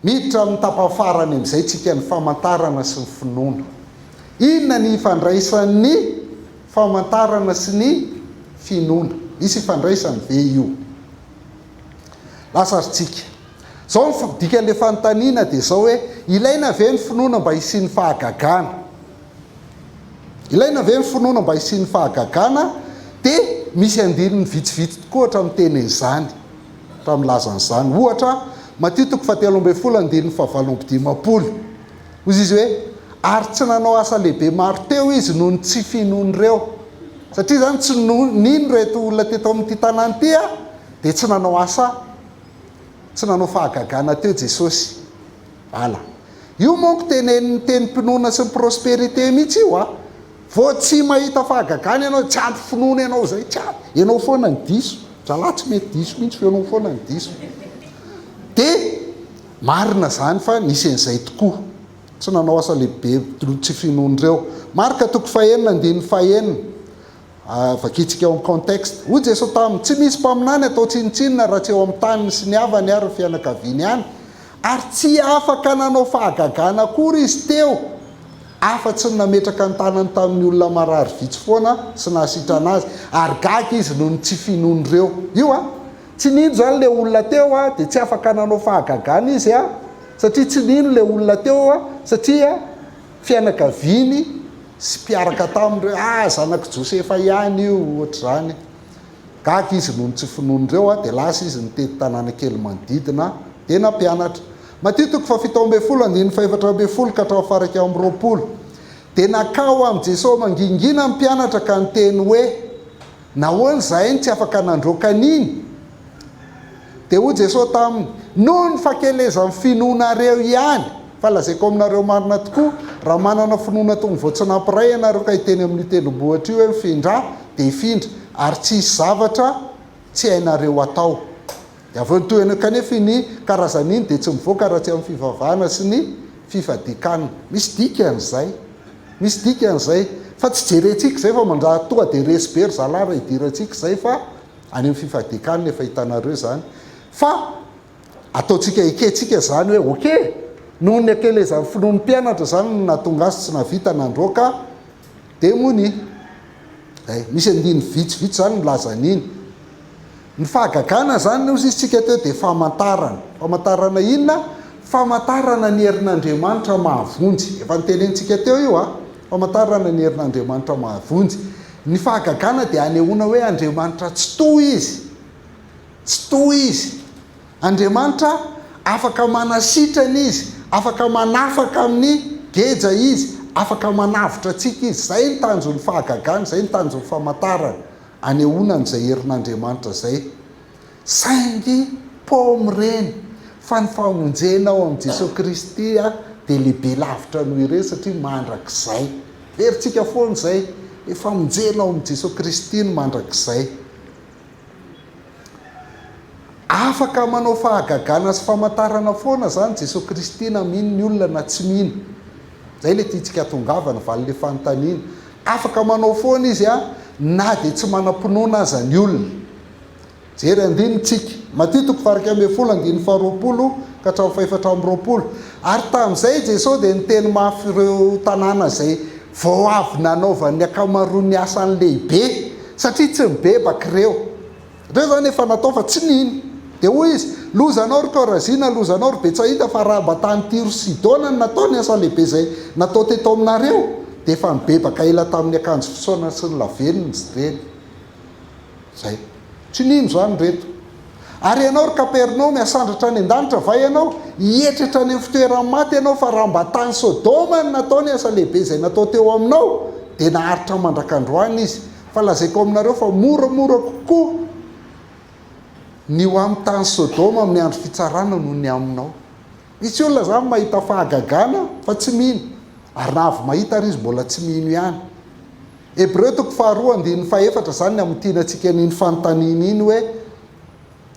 Miditra amin'ny tapany farany amin'izay tsika ny famantarana sy ny finoana. Inona ny ifandraisan'ny famantarana sy ny finoana? Misy ifandraisany ve io? Lasa ry tsika. Izao ny dikan'ilay fanontaniana dia izao hoe, ilaina ve ny finoana mba hisian'ny fahagagana? Ilaina ve ny finoana mba hisian'ny fahagagana? Dia misy andininy vitsivitsy tokoa ohatra miteny an'izany, ohatra milaza an'izany. Ohatra, Matio toko fahatelo ambin'ny folo andininy fahavalo amby dimampolo. Hoy izy hoe, Ary tsy nanao asa lehibe maro teo izy noho ny tsy finoan'ireo. Satria izany tsy nino ireto olona teto amin'ity tanàna ity, dia tsy nanao asa, tsy nanao fahagagana teo Jesosy. Voilà. Io manko tenenin'ny tenim-pinoana sy ny prospérité mihitsy io a! Vao tsy mahita fahagagana ianao, tsy ampy finoana ianao izay, tsy ampy. Ianao foana no diso. Zalahy tsy mety diso mihitsy fa ianao foana no diso. Dia marina izany fa nisy an'izay tokoa. Tsy nanao asa lehibe tsy finoana ireo. Marka toko fahenina andininy fahenina. Vakintsika ao amin'ny contexte. Hoy Jesoa taminy, Tsy misy mpaminany atao tsinontsinona raha tsy eo amin'ny taniny sy ny havany ary ny fianakaviany ihany. Ary tsy afaka nanao fahagagana akory izy teo, afa-tsy ny nametraka ny tanany tamin'ny olona marary vitsy foana sy nahasitrana azy. Ary gaga izy noho ny tsy finoan'ireo. Io an! Tsy nino izany ilay olona teo, dia tsy afaka nanao fahagagana izy, satria tsy nino ilay olona teo, satria fianakaviany sy mpiaraka taminy ireo, ah zanak'i Josefa ihany io, ohatr'izany. Gaga izy noho ny tsy finoan'ireo, dia lasa izy nitety tanàna kely manodidina, dia nampianatra. Matio toko fahafito ambin'ny folo andininy fahefatra ambin'ny folo ka hatramin'ny faha-iraika amby roapolo. Dia nankao amin'i Jesoa mangingina ny mpianatra ka niteny hoe, Nahoana izahay no tsy afaka nandroaka an'iny? Dia hoy Jesoa taminy, Noho ny fakelezan'ny finoanareo ihany, fa lazaiko aminareo marina tokoa, raha manana finoana toy ny voatsinanpy iray ianareo ka hiteny amin'io tendrombohitra io hoe, Mifindrà, dia hifindra, ary tsy hisy zavatra tsy hainareo atao. Dia avy eo ny tohiny, Kanefa iny karazana iny dia tsy mivoaka raha tsy amin'ny fivavahana sy ny fifadian-kanina. Misy dikany izay. Misy dikany izay. Fa tsy jerentsika izay fa mandraha tonga dia resy be ry zalahy raha idirantsika izay fa any amin'ny fifadian-kanina efa hitanareo izany. Fa ataontsika ekentsika izany hoe ok, noho ny hakelezan'ny finoan'ny mpianatra izany no nahatonga azy tsy nahavita nandroaka demonia. Zay. Misy andininy vitsivitsy izany milaza an'iny. Ny fahagagana izany hozy izy tsika teo dia famantarana. Famantarana inona? Famantarana ny herin'Andriamanitra mahavonjy. Efa notenenintsika teo io a. Famantarana ny herin'Andriamanitra mahavonjy. Ny fahagagana dia anehoana hoe Andriamanitra Tsitoha Izy. Tsitoha Izy. Andriamanitra afaka manasitrana Izy, afaka manafaka amin'ny geja Izy, afaka manavotra antsika Izy. Izay ny tanjon'ny fahagagana, izay ny tanjon'ny famantarana. Anehoana an'izay herin'Andriamanitra izay. Saingy paoma ireny, fa ny famonjena ao amin'i Jesoa Kristy dia lehibe lavitra noho ireny satria mandrakizay. Verintsika foana izay, ny famonjena ao amin'i Jesoa Kristy no mandrakizay. Afaka manao fahagagana sy famantarana foana izany Jesoa Kristy na mino ny olona na tsy mino. Izay ilay tiantsika hatongavana, valin'ilay fanontaniana. Afaka manao foana izy na dia tsy manam-pinoana aza ny olona. Jery andininy tsika. Matio toko faha-11 andininy faha-20 ka hatramin'ny faha-24. Ary tamin'izay i Jesoa dia niteny mafy ireo tanàna izay vao avy nanaovan'ny ankamaroan'ny asany lehibe, satria tsy nibebaka ireo. Ireo izany efa natao fa tsy nino. Dia hoy izy, Lozanao ry Korazina, lozanao ry Betsaida, fa raha mba tany Tyro sy Sidona no natao ny asa lehibe izay natao teto aminareo, dia efa nibebaka ela tamin'ny akanjo fisaonana sy ny lavenona izy ireny. Izay. Tsy nino izany ireto. Ary ianao ry Kapernaomy, hasandratra any an-danitra va ianao? Hihetrehitra any amin'ny fitoeran'ny maty ianao, fa raha mba tany Sodoma no natao ny asa lehibe izay natao teo aminao, dia naharitra mandrak'androany izy. Fa lazaiko aminareo fa moramora kokoa ny ho amin'ny tany Sodoma amin'ny andro fitsarana noho ny aminao. Misy olona izany mahita fahagagana fa tsy mino, ary na avy mahita ary izy mbola tsy mino ihany. Hebreo toko faharoa andininy fahefatra izany ny hamintinantsika an'iny fanontaniana iny hoe,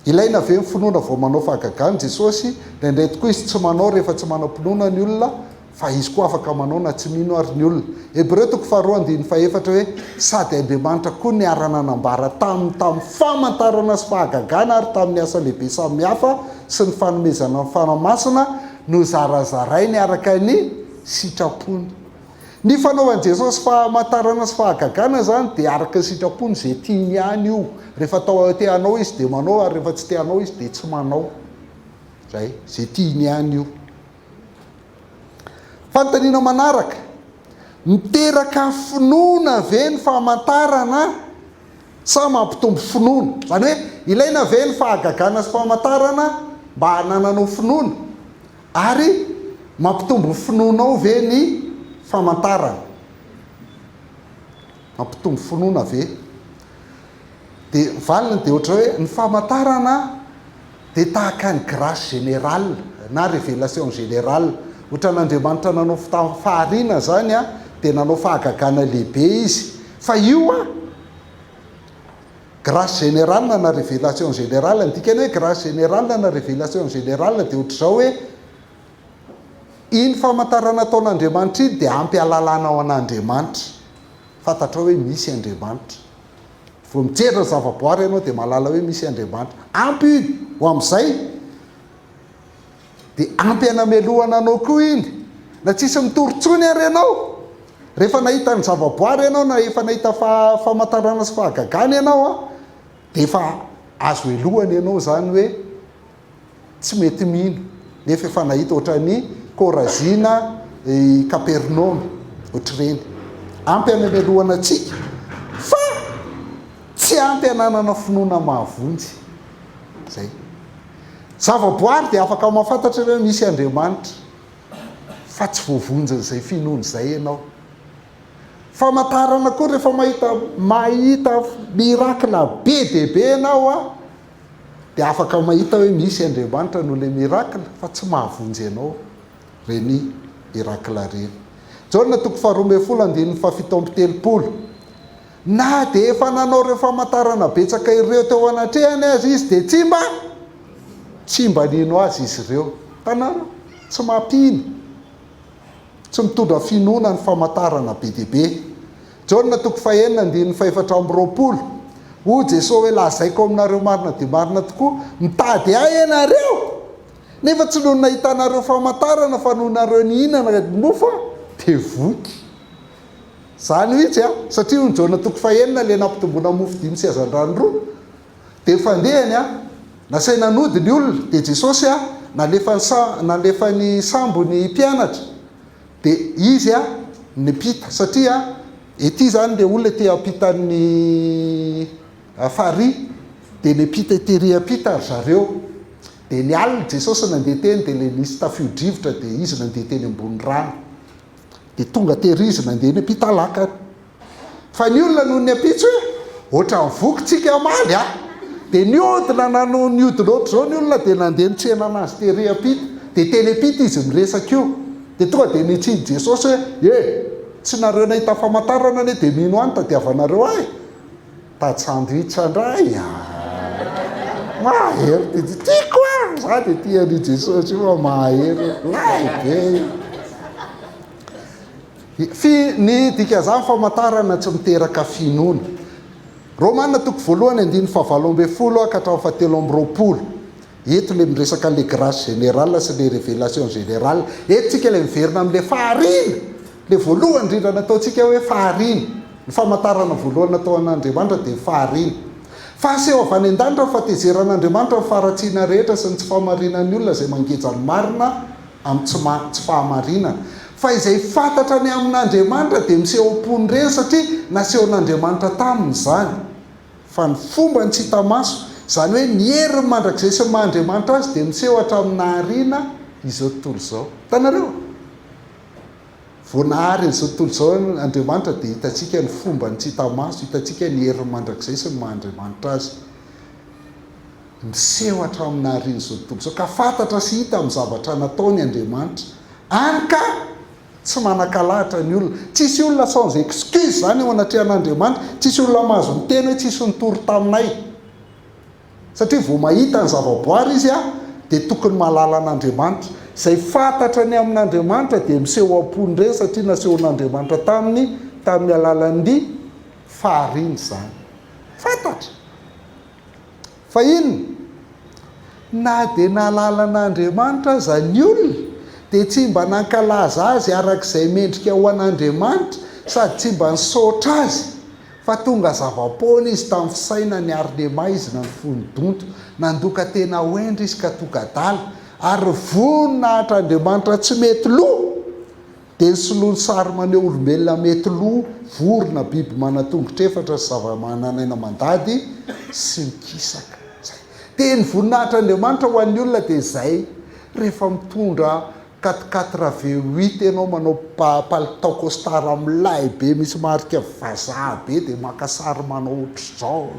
Ilaina ve ny finoana vao manao fahagagana Jesosy? Indraindray tokoa izy tsy manao rehefa tsy manam-pinoana ny olona, fa izy koa afaka manao na tsy mino ary ny olona. Hebreo toko faharoa andininy fahefatra hoe, Sady Andriamanitra koa niara-nanambara taminy tamin'ny famantarana sy fahagagana ary tamin'ny asa lehibe samihafa sy ny fanomezana ny Fanahy Masina. nozarazarainy araka ny sitrapony. Ny fanaovan'i Jesosy famantarana sy fahagagana izany dia araka ny sitrapony, izay tiany ihany io. Rehefa atao te hanao izy dia manao ary rehefa tsy te hanao izy dia tsy manao. Izay, izay tiany ihany io. Fanontaniana manaraka, miteraka finoana ve ny famantarana sa mampitombo finoana? Izany hoe, ilaina ve ny fahagagana sy famantarana mba hanananao finoana? Ary mampitombo ny finoanao ve ny famantarana? Mampitombo finoana ve? Dia ny valiny dia ohatra hoe ny famantarana dia tahaka ny grâce générale na révélation générale. Ohatran'Andriamanitra nanao fahariana izany dia nanao fahagagana lehibe izy. Fa io an! Grâce générale na révélation générale, ny dikany hoe grâce générale na révélation générale dia ohatr'izao hoe, iny famantarana ataon'Andriamanitra iny dia ampy halalanao an'Andriamanitra, fantatrao hoe misy Andriamanitra. Vao mijery ny zavaboary ianao dia mahalala hoe misy Andriamanitra. Ampy iny ho amin'izay. Dia ampy hanamelohana anao koa iny. Na tsisy mitory intsony ary ianao. Rehefa nahita ny zavaboary ianao na efa nahita famantarana sy fahagagana ianao an, dia efa azo helohana ianao izany hoe tsy mety mino nefa efa nahita ohatran'i Korazina, i Kapernaomy, ohatr'ireny. Ampy hanamelohana antsika fa tsy ampy hananana finoana mahavonjy. Izay. Zavaboary dia afaka mahafantatra hoe misy Andriamanitra, fa tsy voavonjin'izay finoana izay ianao. Famantarana koa rehefa mahita mahita miracle be dia be ianao an, dia afaka mahita hoe misy Andriamanitra noho ilay miracle, fa tsy mahavonjy anao ireny miracle ireny. Jaona toko faharoa ambin'ny folo andininy fahafito amby telopolo. Na dia efa nanao ireo famantarana betsaka ireo teo anatrehany aza izy, dia tsy mba tsy mba nino azy izy ireo. Hitanareo? Tsy mampino. Tsy mitondra finoana ny famantarana be dia be. Jaona toko fahenina andininy fahefatra amby roapolo. Hoy Jesoa hoe, Lazaiko aminareo marina dia marina tokoa, mitady Ahy ianareo, nefa tsy noho ny nahitanareo famantarana, fa noho nareo nihinana mofo dia voky. Izany mihitsy an! Satria hoy ny Jaona toko fahenina ilay nampitomboana mofo dimy sy hazandrano roa, dia ny fandehany an, nasaina nody ny olona, dia Jesosy an, nalefany sa, nalefany sambo ny mpianatra, dia Izy an, niampita, satria ety izany ilay olona ety ampitan'ny farihy, dia niampita tery ampita ry zareo, dia ny alina Jesosy nandeha teny, dia ilay nisy tafio-drivotra, dia Izy nandeha teny ambony rano. Dia tonga tery izy nandeha niampita lakana. Fa ny olona noho ny ampitso hoe, ohatran'ny voky tsika omaly a! Dia niodina nanao niodina ohatr'izao ny olona dia nandeha nitsena anazy tery ampita. Dia teny ampita izy miresaka io. Dia tonga dia nitsiny Jesosy hoe, e! Tsy nareo nahita famantarana anie dia mino ahy no tadiavanareo ahy e! Tady sandwich ndray a! Mahery ty, tiako a! Za dia tia an'io Jesosy io fa mahery, lay be io. Fi, ny dikan'izany famantarana tsy miteraka finoana. Romana toko voalohany andininy fahavalo ambin'ny folo ka hatramin'ny fahatelo amby roapolo. Eto ilay miresaka an'ilay grâce générale sy ilay révélation générale. Eto tsika ilay miverina amin'ilay fahariana, ilay voalohany indrindra nataontsika hoe fahariana. Ny famantarana voalohany natao an'Andriamanitra dia ny fahariana. Fa aseho avy any an-danitra ny fahatezeran'Andriamanitra amin'ny faharatsiana rehetra sy ny tsy fahamarinan'ny olona izay mangeja ny marina amin'ny tsy tsy fahamarinana. Fa izay fantatra ny amin'Andriamanitra dia miseho am-pony ireny satria nasehon'Andriamanitra taminy izany. Fa ny fombany tsy hita maso, izany hoe ny heriny mandrakizay sy ny maha Andriamanitra azy dia miseho hatramin'ny nahariana izao tontolo izao. Hitanareo? Vao nahary an'izao tontolo izao Andriamanitra dia hitantsika ny fombany tsy hita maso, hitantsika ny heriny mandrakizay sy ny maha Andriamanitra azy. Miseho hatramin'ny nahariana izao tontolo izao ka fantatra sy hita amin'ny zavatra nataony Andriamanitra. Any ka! Tsy manan-kalahatra ny olona. Tsisy olona sans excuse izany eo anatrehan'Andriamanitra. Tsisy olona mahazo miteny hoe tsisy nitory taminay. Satria vao mahita ny zavaboary izy dia tokony mahalala an'Andriamanitra. Izay fantatra ny amin'Andriamanitra dia miseho am-pony ireny satria nasehon'Andriamanitra taminy tamin'ny alalan'ny fahariana izany. Fantatra. Fa inona? Na dia nahalala an'Andriamanitra aza ny olona, Dia tsy mba nankalaza azy araka izay mendrika ho an'Andriamanitra sady tsy mba nisaotra azy, fa tonga zava-poana izy tamin'ny fisainany ary nemaizina ny fony donto. Nandoka tena ho hendry izy ka tonga adala, ary voninahitr'Andriamanitra tsy mety lo dia nisoloany sary maneho olombelona mety lo, vorona, biby manan-tongotra efatra sy zava-manan'aina mandady sy mikisaka. Izay. Dia ny voninahitr'Andriamanitra ho an'ny olona dia izay. Rehefa mitondra quatre quatre V huit ianao manao palitao costard milay be misy marika vazaha be dia maka sary manao ohatr'izao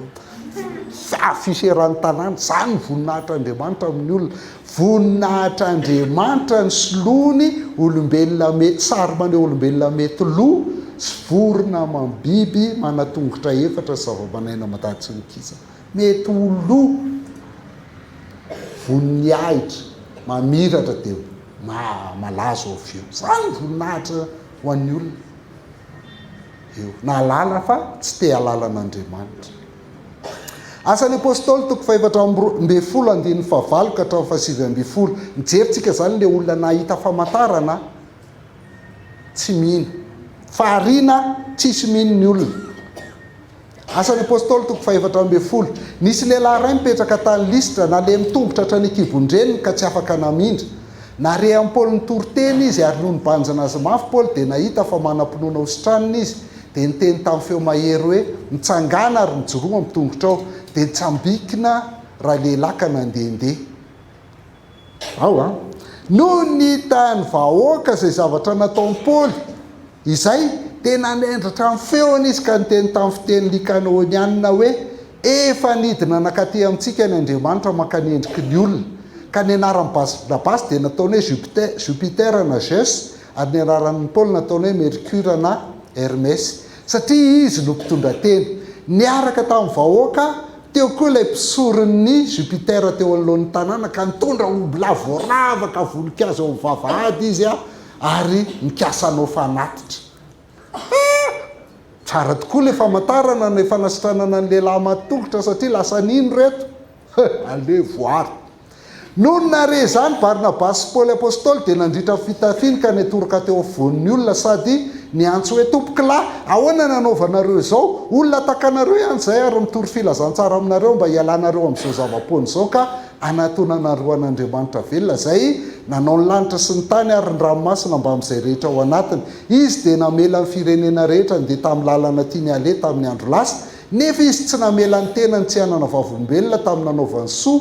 affiche eran'ny tanàna, izany ny voninahitr'Andriamanitra amin'ny olona. Voninahitr'Andriamanitra ny soloany olombelona mety sary maneho olombelona mety lo sy vorona amam-biby manan-tongotra efatra sy zava-manaina mandady sy mikisaka. Mety ho lo. Voninahitra mamiratra dia malaza avy eo. Izany ny voninahitra ho an'ny olona eo. Nahalala fa tsy te hahalala an'Andriamanitra. Asan'ny Apostoly toko fahefatra 14 andininy fahavalo ka hatramin'ny fahasivy 19. Mijery tsika izany ilay olona nahita famantarana tsy mino. Fahariana tsisy mino ny olona. Asan'ny Apostoly toko faha-14. Nisy lehilahy iray nipetraka tany Lystra, nalemy tongotra hatrany an-kibon-dreniny ka tsy afaka namindra. Nare an'i Paoly nitory teny izy, ary nony nibanjina azy mafy Paoly, dia nahita fa manam-pinoana hositranina izy, dia niteny tamin'ny feo mahery hoe, Mitsangàna ary mijoroa amin'ny tongotrao. Dia nitsambikina ralehilahy ka nandehandeha. Ao an! Nony hitan'ny vahoaka izay zavatra nataon'i Paoly izay, dia nanendratra ny feony izy ka niteny tamin'ny fiteny likanaonianina hoe, Efa nidina nankaty amintsika ny Andriamanitra maka ny endriky ny olona. Ka ny anaran'i Barnabasy dia nataony hoe Jupiter na Zeus, ary ny anaran'i Paoly nataony hoe Mercure na Hermesy, satria izy no mpitondra teny. Niaraka tamin'ny vahoaka Teo koa ilay mpisoron'ny Jupiter teo anoloan'ny tanàna ka nitondra ombilahy voaravaka voninkazo eo amin'ny vavahady izy ary nikasa hanao fanatitra. Ah! Tsara tokoa ilay famantarana ny fanasitranana ny lehilahy maty tongotra satria lasa nino ireto. He! Aleo voary. Nony nahare izany Barnabasy sy Paoly Apostoly dia nandritra ny fitafiany ka nitoroka teo afovoan'ny olona sady niantso hoe, Tompokolahy, ahoana no anaovanareo izao? Olona takanareo ihany izahay ary mitory filazantsara aminareo mba hialanareo amin'izao zava-poana izao ka hanatonanareo an'Andriamanitra velona izay nanao ny lanitra sy ny tany ary ny ranomasina mbamin'izay rehetra ao anatiny. Izy dia namela ny firenena rehetra handeha tamin'ny lalana tiany haleha tamin'ny andro lasa, nefa izy tsy namela ny tenany tsy hanana vavolombelona tamin'ny nanaovany soa.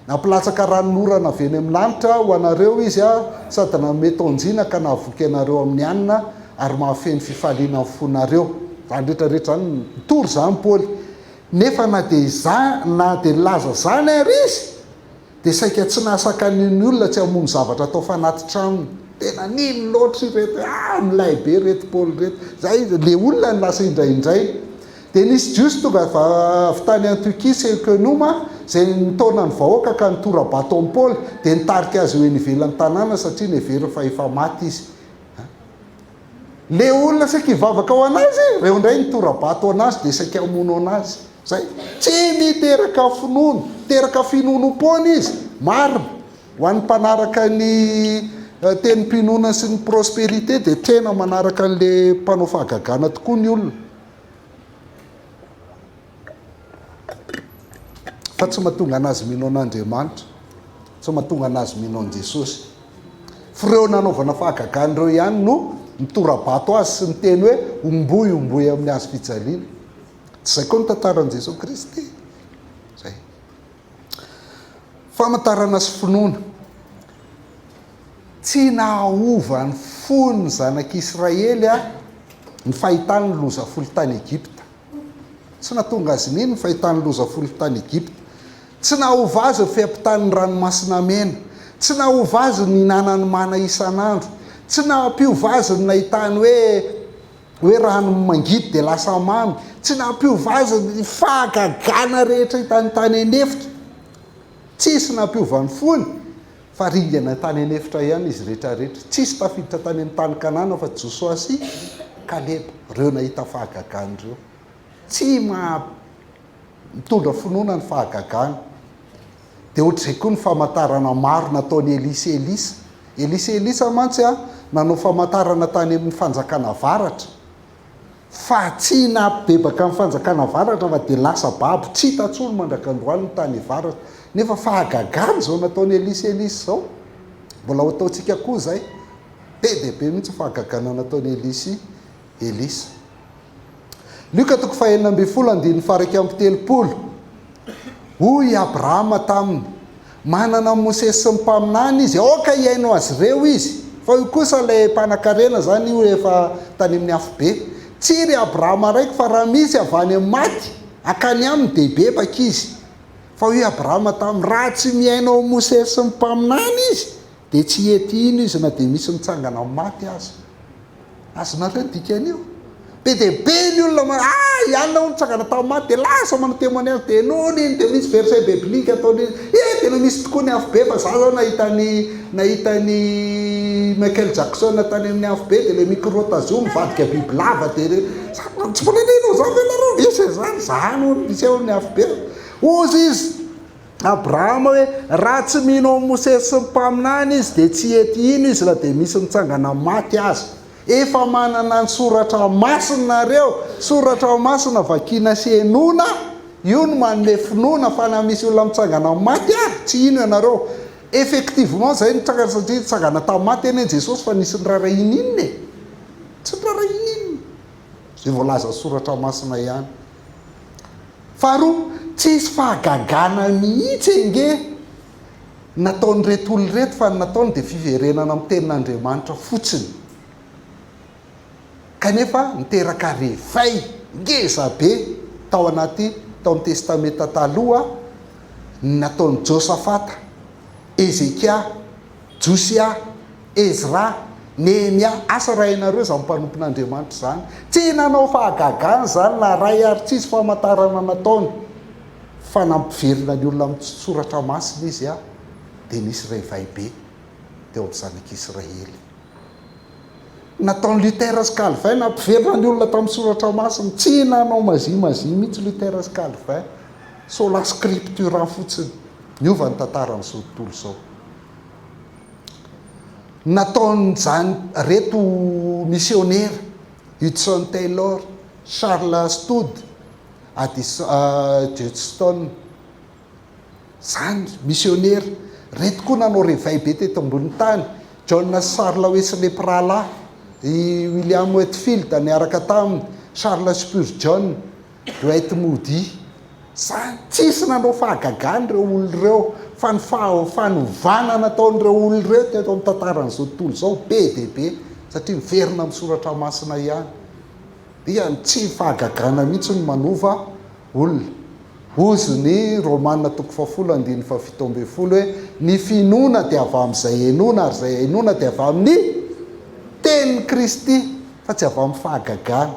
Nampilatsaka ranonorana avy eny amin'ny lanitra ho anareo Izy, sady nanome taonjina ka nahavoky anareo amin'ny hanina, ary mahafeno fifaliana ny fonareo. Izany rehetra rehetra izany, nitory izany Paoly. Nefa na dia izany, na dia nilaza izany àry izy, dia saika tsy nahasakany ny olona tsy hamono zavatra atao fanatitra aminy. Tena nino loatra ireto hoe, ah, milay be ireto Paoly ireto. Izay, ilay olona no lasa indraindraina. Dia nisy Jiosy tonga avy tany Antiokia sy Ikonoma, izay nitaona ny vahoaka ka nitora-bato an'i Paoly, dia nitarika azy ho eny ivelan'ny tanàna, satria neveriny fa efa maty izy. Ilay olona saika hivavaka ho an'azy, ireo indray nitora-bato an'azy, dia saika hamono an'azy. Izay. Tsy miteraka finoana. Miteraka finoanoam-poana izy. Marina. Ho an'ny mpanaraka ny tenim-pinoana sy ny prospérité dia tena manaraka an'ilay mpanao fahagagana tokoa ny olona. Fa tsy mahatonga anazy mino an'Andriamanitra, tsy mahatonga anazy mino an'i Jesosy. F'ireo nanaovana fahagagana ireo ihany no nitora-bato azy sy niteny hoe homboy homboy amin'ny hazo fijaliana. Tsy izay koa ny tantaran'i Jesosy Kristy. Izay. Famantarana sy finoana. Tsy nahaova ny fon'ny zanak'Israely ny fahitany ny loza folo tany Egypta. Tsy nahatonga azy nino ny fahitany ny loza folo tany Egypta. Tsy nahaova azy ny fiampitany ny Ranomasina Mena. Tsy nahaova azy ny nihinanany mana isan'andro. Tsy nampiova azy ny nahitany hoe hoe rano mangidy dia lasa mamy. Tsy nampiova azy ny fahagagana rehetra hitany tany an'efitra. Tsisy nampiova ny fony. Fa ringana tany an'efitra ihany izy rehetrarehetra. Tsisy tafiditra tany amin'ny tany Kanana fa Josoa sy Kaleba, ireo nahita fahagagana ireo. Tsy maha mitondra finoana ny fahagagana. Dia ohatr'izay koa ny famantarana maro nataon'i Elia sy Elisa. Elisa Elisa mantsy nanao famantarana tany amin'ny fanjakana avaratra. Fa tsy nampibebaka ny fanjakana avaratra fa dia lasa babo tsy hita intsony mandrak'androany ny tany avaratra. Nefa fahagagana izao nataon'i Elisa Elisa izao. Mbola ho ataontsika koa izay. Be dia be mihitsy fahagagana nataon'i Elisa Elisa. Lioka toko fahenina ambin'ny folo andininy faha-31. Hoy i Abrahama taminy, Manana an'i Mosesy sy ny mpaminany izy, aoka hihaino azy ireo izy. Fa io kosa ilay mpanankarena izany io efa tany amin'ny afobe. Tsia ry Abrahama raiko, fa raha misy avy any amin'ny maty hankany aminy dia hibebaka izy. Fa hoy Abrahama taminy, Raha tsy mihaino an'i Mosesy sy ny mpaminany izy, dia tsy hety hino izy na dia misy mitsangana amin'ny maty aza. Azonareo ny dikan'io? Be dia be ny olona manao, ah, i Anna hono nitsangana tamin'ny maty, dia lasa manao témoignage, dia henoiny iny, dia misy verset biblique ataony iny, eh, tena misy tokoa ny afobe, fa za zao nahita an'i, nahita an'i Michael Jackson tany amin'ny afobe, dia ilay micro tazomy mivadika bibilava, dia re, za, tsy mbola nino an'izany ve nareo? Misy an'izany, zany hono miseho amin'ny afobe. Hozy izy, Abrahama hoe, Raha tsy mino an'i Mosesy sy ny mpaminany izy, dia tsy hety hino izy na dia misy mitsangana maty aza. Efa manana ny soratra masina nareo, soratra masina vakiana sy henoina, io no manome finoana fa na misy olona mitsangana maty ary, tsy hino ianareo. Effectivement izay nitranga satria nitsangana tamin'ny maty anie Jesosy fa nisy niraharahiana inona e? Tsy niraharahiana inona. Izay voalazan'ny soratra masina ihany. Faharoa, tsisy fahagagana mihitsy ange nataon'ireto olona ireto fa ny nataony dia fiverenana amin'ny tenin'Andriamanitra fotsiny. Kanefa niteraka réveil ngeza be tao anaty tao amin'ny Testamenta Taloha ny nataon'i Josafata, Hezekia, Josia, Ezra, Nehemia, asa raha hainareo izany mpanompon'Andriamanitra izany. Tsy nanao fahagagana izany na iray ary tsisy famantarana nataony fa nampiverina ny olona amin'ny soratra masina izy dia nisy réveil be teo amin'ny zanak'Israely. Nataon'i Luther sy Calvin nampiverina ny olona tamin'ny soratra masina. Tsy nanao magie magie mihitsy Luther sy Calvin. Sola scriptura fotsiny. Niova ny tantaran'izao tontolo izao. Nataon'izany reto misionera, Hudson Taylor, Charles Studd, Addison, Judson, izany misionera. Reto koa nanao réveil be teto ambonin'ny tany, John sy Charles Wesley mpirahalahy, i William Whitefield niaraka taminy, Charles Spurgeon, Dwight Moody. Za tsisy nanao fahagagana ireo olona ireo fa ny fanovana nataon'ireo olona ireo teto amin'ny tantaran'izao tontolo izao be dia be satria miverina amin'ny soratra masina ihany. Dia ny tsy fahagagana mihitsy no manova olona. Hozy ny Romana toko fahafolo andininy fahafito ambin'ny folo hoe ny finoana dia avy amin'izay henoina ary izay henoina dia avy amin'ny tenin'i Kristy fa tsy avy amin'ny fahagagana.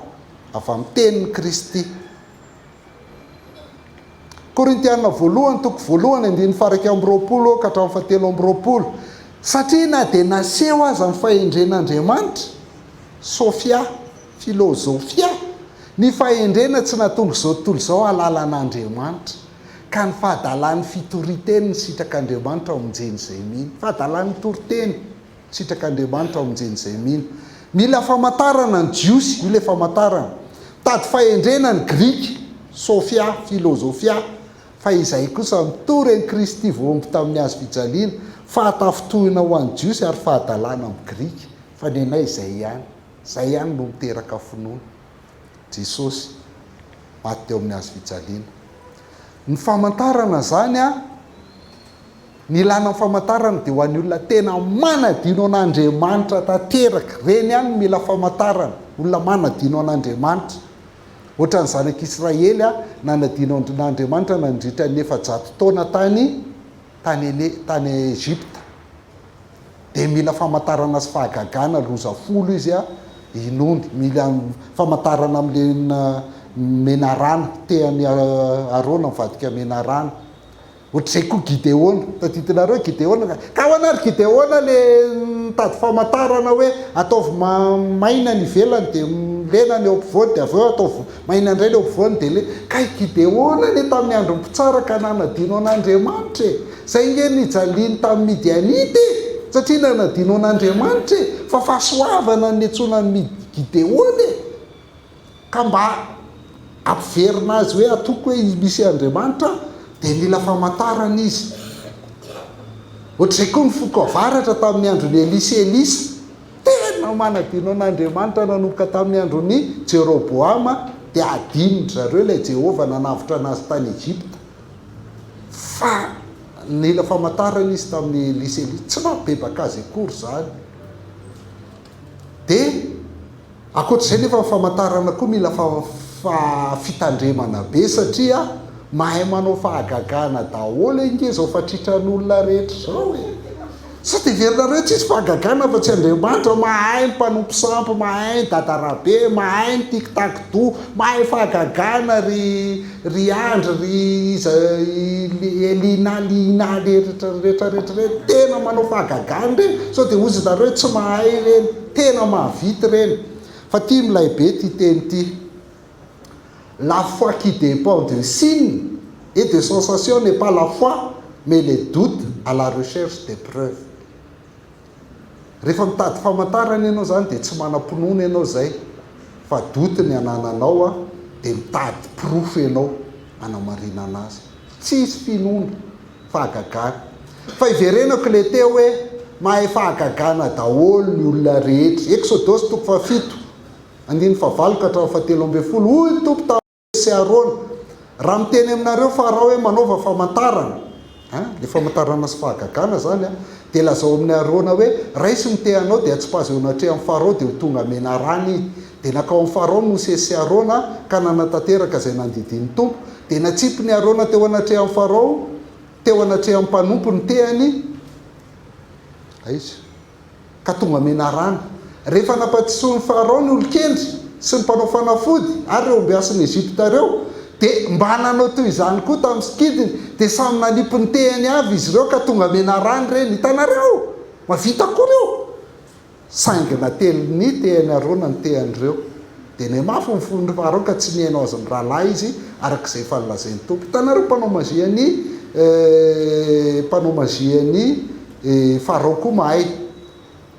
Avy amin'ny tenin'i Kristy. Korintiana voalohany toko voalohany andininy faha-21 ka hatramin'ny faha-23. Satria na dia naseho aza ny fahendren'Andriamanitra, Sophia, filozofia, ny fahendrena tsy nahatonga izao tontolo izao hahalala an'Andriamanitra, ka ny fahadalan'ny fitorian-teny ny sitrak'Andriamanitra hamonjena izay mino. Fahadalan'ny toriteny. Sitrak'Andriamanitra hamonjena izay mino. Mila famantarana ny Jiosy, io ilay famantarana. Mitady fahendrena ny Grika, Sophia, filozofia, fa izahay kosa mitory an'i Kristy voahombo tamin'ny hazo fijaliana, fahatafintohina ho an'ny Jiosy ary fahadalana amin'ny Grika, fa ny anay izay ihany. Izay ihany no miteraka finoana. Jesosy, maty teo amin'ny hazo fijaliana. Ny famantarana izany an! Ny ilàna ny famantarana dia ho an'ny olona tena manadino an'Andriamanitra tanteraka. Ireny ihany no mila famantarana, olona manadino an'Andriamanitra. Ohatran'ny zanak'Israely nanadino an'Andriamanitra nandritra ny 400 taona tany tany tany Egypta. Dia mila famantarana sy fahagagana loza folo izy hinoany. Mila famantarana amin'ilay menarana, tehan'i Arona mivadika menarana. Ohatr'izay koa Gideona. Tadidinareo Gideona? Ka ahoana ary Gideona le nitady famantarana hoe ataovy maina ny ivelany dia lena ny eo ampovoany dia avy eo ataovy maina indray ny eo ampovoany dia lena. Ka i Gideona anie tamin'ny andron'ny mpitsara ka nanadino an'Andriamanitra e! Izay nge nijaliany tamin'ny Midianita e! Satria nanadino an'Andriamanitra e! Fa fahasoavana no niantsoana an'i Gideona e! Ka mba hampiverina azy hoe atoko hoe misy Andriamanitra dia nila famantarana izy. Ohatr'izay koa ny foko avaratra tamin'ny andron'i Elia sy Elisa. Tena manadino an'Andriamanitra nanomboka tamin'ny andron'i Jeroboama dia adinin-dry zareo ilay Jehovah nanavotra an'azy tany Egypta. Fa nila famantarana izy tamin'i Elia sy Elisa. Tsy nampibebaka azy akory izany. Dia Ankoatra izay nefa ny famantarana koa mila fitandremana be satria mahay manao fahagagana daholo ange izao fatritran'olona rehetra izao e! Sao dia heverinareo hoe tsisy fahagagana fa tsy Andriamanitra, mahay ny mpanompo sampy, mahay ny dadarabe, mahay ny tic tac do, mahay fahagagana ry ry Andry, ry iza Elina, Lina rehetra rehetra ireny, tena manao fahagagana ireny, sao dia hozy nareo hoe tsy mahay ireny. Tena mahavita ireny. Fa ty milay be ty teny ty. La foi qui dépend de signes et de sensations n'est pas la foi mais le doute à la recherche des preuves. Rehefa mitady famantarana ianao zany dia tsy manam-pinoana ianao zay fa doute ny anananao a, dia mitady porofo ianao hanamarinana azy. Tsisy finoana. Fahagagana. Fa iverenako ilay teo hoe mahay fahagagana daholo ny olona rehetra. Eksodosy toko fahafito, andininy fahavalo ka hatramin'ny fahatelo ambin'ny folo, Hoy ny Tompo tamin'i Mosesy sy Arona, Raha miteny aminareo Farao hoe manaova famantarana, an, ilay famantarana sy fahagagana izany an, dia lazao amin'i Arona hoe, Raiso ny tehanao dia atsipazo eo anatrehan'i Farao dia ho tonga menarana izy. Dia nankao amin'i Farao Mosesy sy Arona ka nanatanteraka izay nandidian'ny Tompo. Dia natsipin'i Arona teo anatrehan'i Farao, teo anatrehan'ny mpanompo ny tehany, aiza? ka tonga menarana. Rehefa nampadisoin'i Farao ny olon-kendry sy ny mpanao fanafody ary ireo ombiasin'i Egypta ireo, dia mba nanao toy izany koa tamin'ny sikidiny, dia samy nanipy ny tehany avy izy ireo ka tonga menarana ireny. Hitanareo? Mahavita akory io! Saingy natelin'ny tehin'i Arona ny tehin'ireo. Dia nihamafy ny fon'i Farao ka tsy nihaino azy mirahalahy izy, araka izay efa nolazain'ny Tompo. Hitanareo, mpanao mazia an'i, mpanao mazia an'i Farao koa mahay.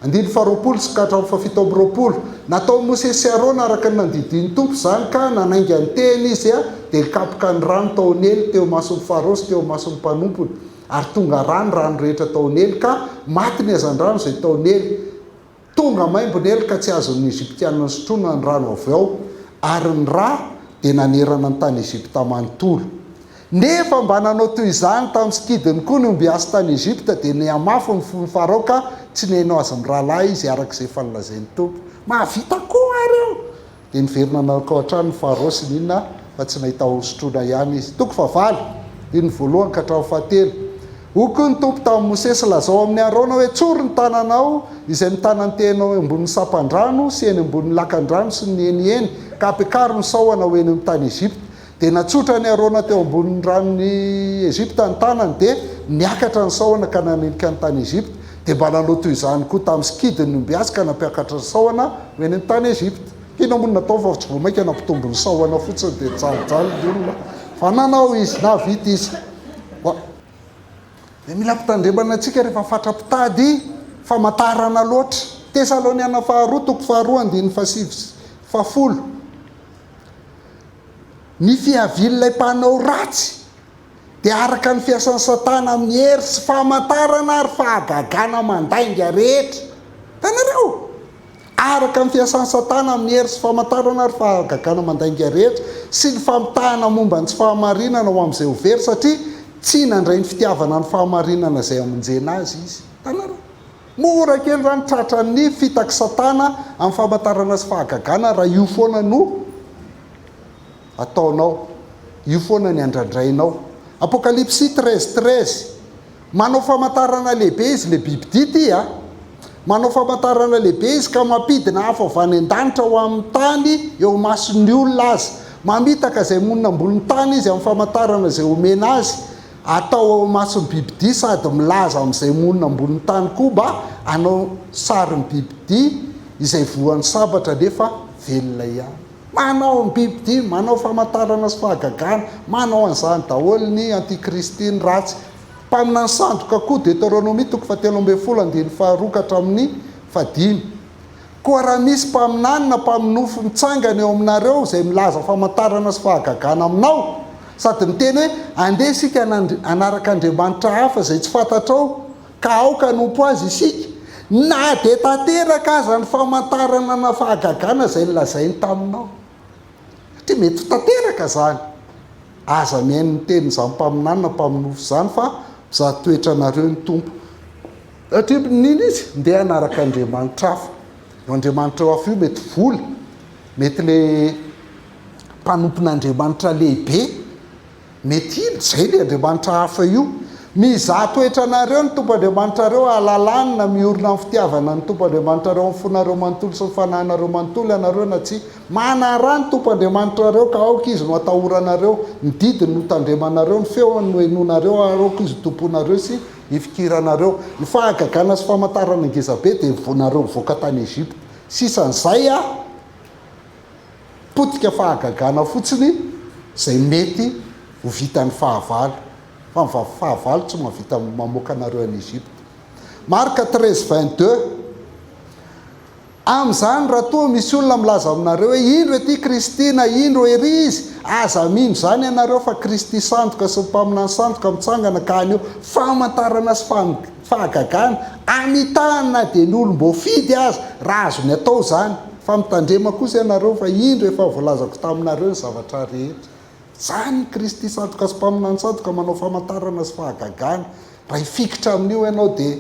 Andininy faharoapolo sy ka hatramin'ny fahafito amby roapolo. Nataon'i Mosesy sy Arona araka ny nandidian'ny Tompo izany ka nanainga ny tehiny izy, dia nikapoka ny rano tao Neily teo imason'i Farao sy teo imason'ny mpanompony. Ary tonga rà ny rano rehetra tao Neily, ka maty ny hazandrano izay tao Neily. Tonga maimbo Neily ka tsy azon'ny Egyptiana nosotroina ny rano avy ao, ary ny rà dia nanerana ny tany Egypta manontolo. Nefa mba nanao toy izany tamin'ny sikidiny koa ny ombiasy tany Egypta, dia nihamafy ny fon'i Farao ka tsy nihaino azy mirahalahy izy, araka izay efa nolazain'ny Tompo. Mahavita koa ary io! Dia niverina nankao an-tranony Farao sy ny inona fa tsy nahita hosotroina ihany izy. Toko fahavalo, andininy voalohany ka hatramin'ny fahatelo. Hoy koa ny Tompo tamin'i Mosesy, Lazao amin'i Arona hoe, Tsory ny tananao izay mitana ny tehinao eo ambonin'ny sampan-drano sy eny ambonin'ny lakan-drano sy ny heniheny, ka ampiakaro ny sahona ho eny amin'ny tany Egypta. Dia natsotran'i Arona teo ambonin'ny ranon'i Egypta ny tanany, dia niakatra ny sahona ka nanenika ny tany Egypta. Dia mba nanao toy izany koa tamin'ny sikidiny ny ombiasy ka nampiakatra ny sahona ho eny amin'ny tany Egypta. Inona moa no natao fa tsy vao mainka nampitombo ny sahona fotsiny dia nijalijaly ny olona. Fa nanao izy, nahavita izy. Dia mila ampitandremana antsika rehefa fatra-pitady famantarana loatra. Tesaloniana faharoa toko faharoa andininy fahasivy sy fahafolo. Ny fiavian'ilay mpanao ratsy dia araka ny fiasan'i Satana amin'ny hery sy famantarana ary fahagagana mandainga rehetra. Hitanareo? Araka ny fiasan'i Satana amin'ny hery sy famantarana ary fahagagana mandainga rehetra sy ny famitahana momba ny tsy fahamarinana ho amin'izay ho very satria tsy nandray ny fitiavana ny fahamarinana izay hamonjena azy izy. Hitanareo? Mora kely izany tratran'ny fitak'i Satana amin'ny famantarana sy fahagagana raha io foana no ataonao. Io foana ny andrandrainao. Apokalypsy 13 13 Manao famantarana lehibe izy, ilay bibidia ity a! Manao famantarana lehibe izy ka mampidina afo avy any an-danitra ho amin'ny tany eo imason'ny olona aza. Mamitaka izay monina ambonin'ny tany izy amin'ny famantarana izay omena azy atao ao imason'ny bibidia sady milaza amin'izay monina ambonin'ny tany koa mba hanao sarin'ny bibidia izay voan'ny sabatra nefa velona ihany. Manao ny bibidia, manao famantarana sy fahagagana, manao an'izany daholo ny antikristy, ny ratsy. Mpaminany sandoka koa, Deoteronomia toko fahatelo ambin'ny folo andininy faharoa ka hatramin'ny fahadimy. Koa raha misy mpaminany na mpaminofy mitsangana eo aminareo izay milaza famantarana sy fahagagana aminao, sady miteny hoe, Andeha isika hanaraka andriamanitra hafa izay tsy fantatrao, ka aoka hanompo azy isika, na dia tanteraka aza ny famantarana na fahagagana izay nolazainy taminao. Satria mety ho tanteraka izany. Aza mihaino ny tenin'izany mpaminany na mpaminofy izany fa mizaha toetra anareo ny Tompo. Satria nino izy, ndeha hanaraka andriamanitra hafa. Io andriamanitra hafa io mety vola, mety le mpanompon'Andriamanitra lehibe. Mety hino izay ilay Andriamanitra hafa io. Mizaha toetra anareo ny Tompo Andriamanitrareo hahalalany na miorina amin'ny fitiavana ny Tompo Andriamanitrareo amin'ny fonareo manontolo sy ny fanahinareo manontolo ianareo na tsia. Manaraha ny Tompo Andriamanitrareo ka aoka Izy no hatahoranareo, ny didiny no tandremanareo, ny feony no henoinareo ary aoka Izy ho tomponareo sy hifikiranareo. Ny fahagagana sy famantarana ngezabe dia nareo nivoaka tany Egypta. Sisan'izay aho. Potika fahagagana fotsiny izay mety ho vitan'ny fahavalo, fa ny fahavalo tsy mahavita mamoaka anareo any Egypta. Marc 13, 22 Amin'izany, raha toa misy olona milaza aminareo hoe, Indro ety Kristy, na Indro ery Izy, aza mino izany ianareo, fa Kristy sandoka sy ny mpaminany sandoka mitsangana ka haneho famantarana sy fahagagana, hamitahany na dia ny olom-boafidy aza, raha azony atao izany. Fa mitandrema kosa ianareo, fa indro efa voalazako taminareo ny zavatra rehetra. Izany ny Kristy sandoka sy mpaminany sandoka manao famantarana sy fahagagana. Raha hifikitra amin'io ianao dia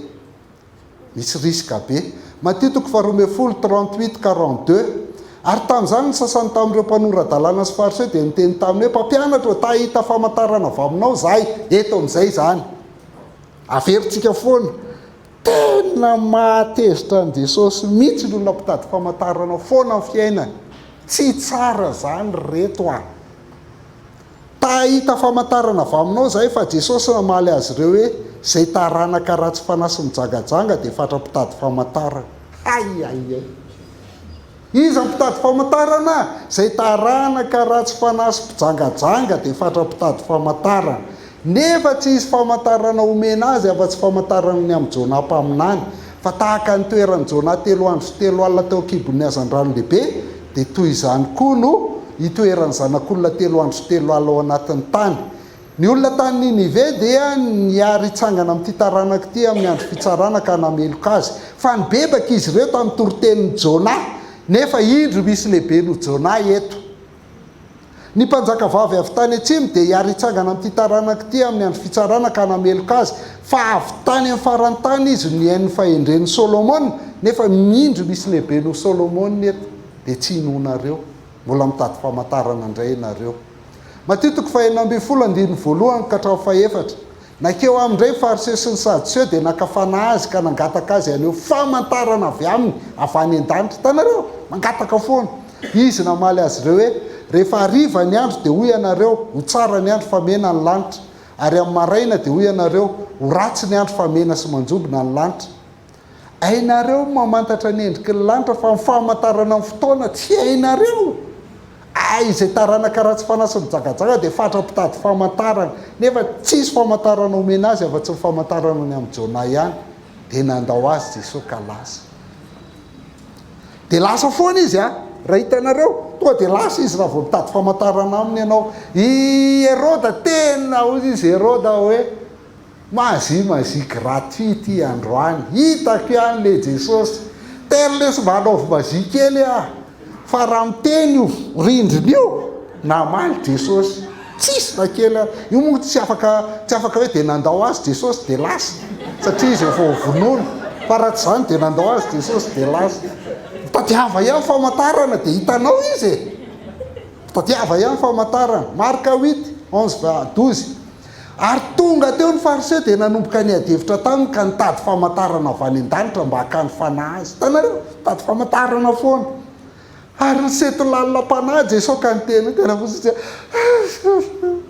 misy risque be. Matio toko faharoa ambin'ny folo, 38, 42 Ary tamin'izany ny sasany tamin'ireo mpanora-dalàna sy Fariseo dia niteny taminy hoe, Mpampianatra ô, ta hahita famantarana avy aminao izahay. Eto amin'izay izany. Averintsika foana. Tena mahatezitra an'i Jesosy mihitsy ny olona mpitady famantarana foana amin'ny fiainany. Tsy tsara izany ry reto a! Ta hahita famantarana avy aminao izahay fa Jesosy namaly azy ireo hoe, Izay taranaka ratsy fanahy sy mijangajanga dia fatra-pitady famantarana. Hay hay hay! Iza mpitady famantarana? Izay taranaka ratsy fanahy sy mpijangajanga dia fatra-pitady famantarana. Nefa tsy hisy famantarana homena azy afa-tsy famantarana ny amin'i Jonah mpaminany. Fa tahaka ny toeran'i Jonah telo andro sy telo alina teo an-kibon'ny hazandrano lehibe, dia toy izany koa no hitoeran'ny Zanak'olona telo andro sy telo alina ao anatin'ny tany. Ny olona tany Ninive dia niary hitsangana amin'ity taranaka ity amin'ny andro fitsarana ka hanameloka azy. Fa nibebaka izy ireo tamin'ny toritenin'i Jonah, nefa indro misy lehibe noho Jonah eto. Ny mpanjakavavy avy tany atsimo dia hiary hitsangana amin'ity taranaka ity amin'ny andro fitsarana ka hanameloka azy, fa avy tany amin'ny faran'ny tany izy no nihaino ny fahendren'i Solomona, nefa indro misy lehibe noho Solomona eto, dia tsy inoanareo. Mbola mitady famantarana indray ianareo. Matio toko fahenina ambin'ny folo andininy voalohany ka hatramin'ny fahefatra. Nankeo aminy indray ny Fariseo sy ny Sadoseo dia naka fanahy azy ka nangataka azy haneho famantarana avy aminy avy any an-danitra. Hitanareo? Mangataka foana. Izy namaly azy ireo hoe, Rehefa hariva ny andro dia hoy ianareo, 'Ho tsara ny andro fa mena ny lanitra. Ary amin'ny maraina dia hoy ianareo, 'Ho ratsy ny andro fa mena sy manjombona ny lanitra. Hainareo ny mamantatra ny endriky ny lanitra fa ny famantarana ny fotoana tsy hainareo. Ay, izay taranaka ratsy fanahy sy mijangajanga dia fatra-pitady famantarana, nefa tsisy famantarana omena azy afa-tsy ny famantarana ny amin'i Jonah ihany. Dia nandao azy Jesoa ka lasa. Dia lasa foana izy an! Raha hitanareo, tonga dia lasa izy raha vao mitady famantarana aminy ianao. I Heroda tena hoy izy Heroda hoe, Magie magie gratuit ity androany, hitako ihany le Jesosy, ter lesy mba anaovy magie kely ah, fa raha miteny io rindrina io, namaly Jesosy, tsisy na kely ary, io moa tsy afaka tsy afaka hoe dia nandao azy Jesosy dia lasa, satria izy efa ho vonoina, fa raha tsy izany dia nandao azy Jesosy dia lasa, mitadiava ihany famantarana dia hitanao izy e, mitadiava ihany famantarana, Marc huit, 11 12. Ary tonga teo ny Fariseo dia nanomboka niady hevitra taminy ka nitady famantarana avy any an-danitra mba hakany fanahy azy. Hitanareo? Nitady famantarana foana. Ary nisento lalina am-panahy Jesoa ka niteny hoe, tena fotsiny hoe,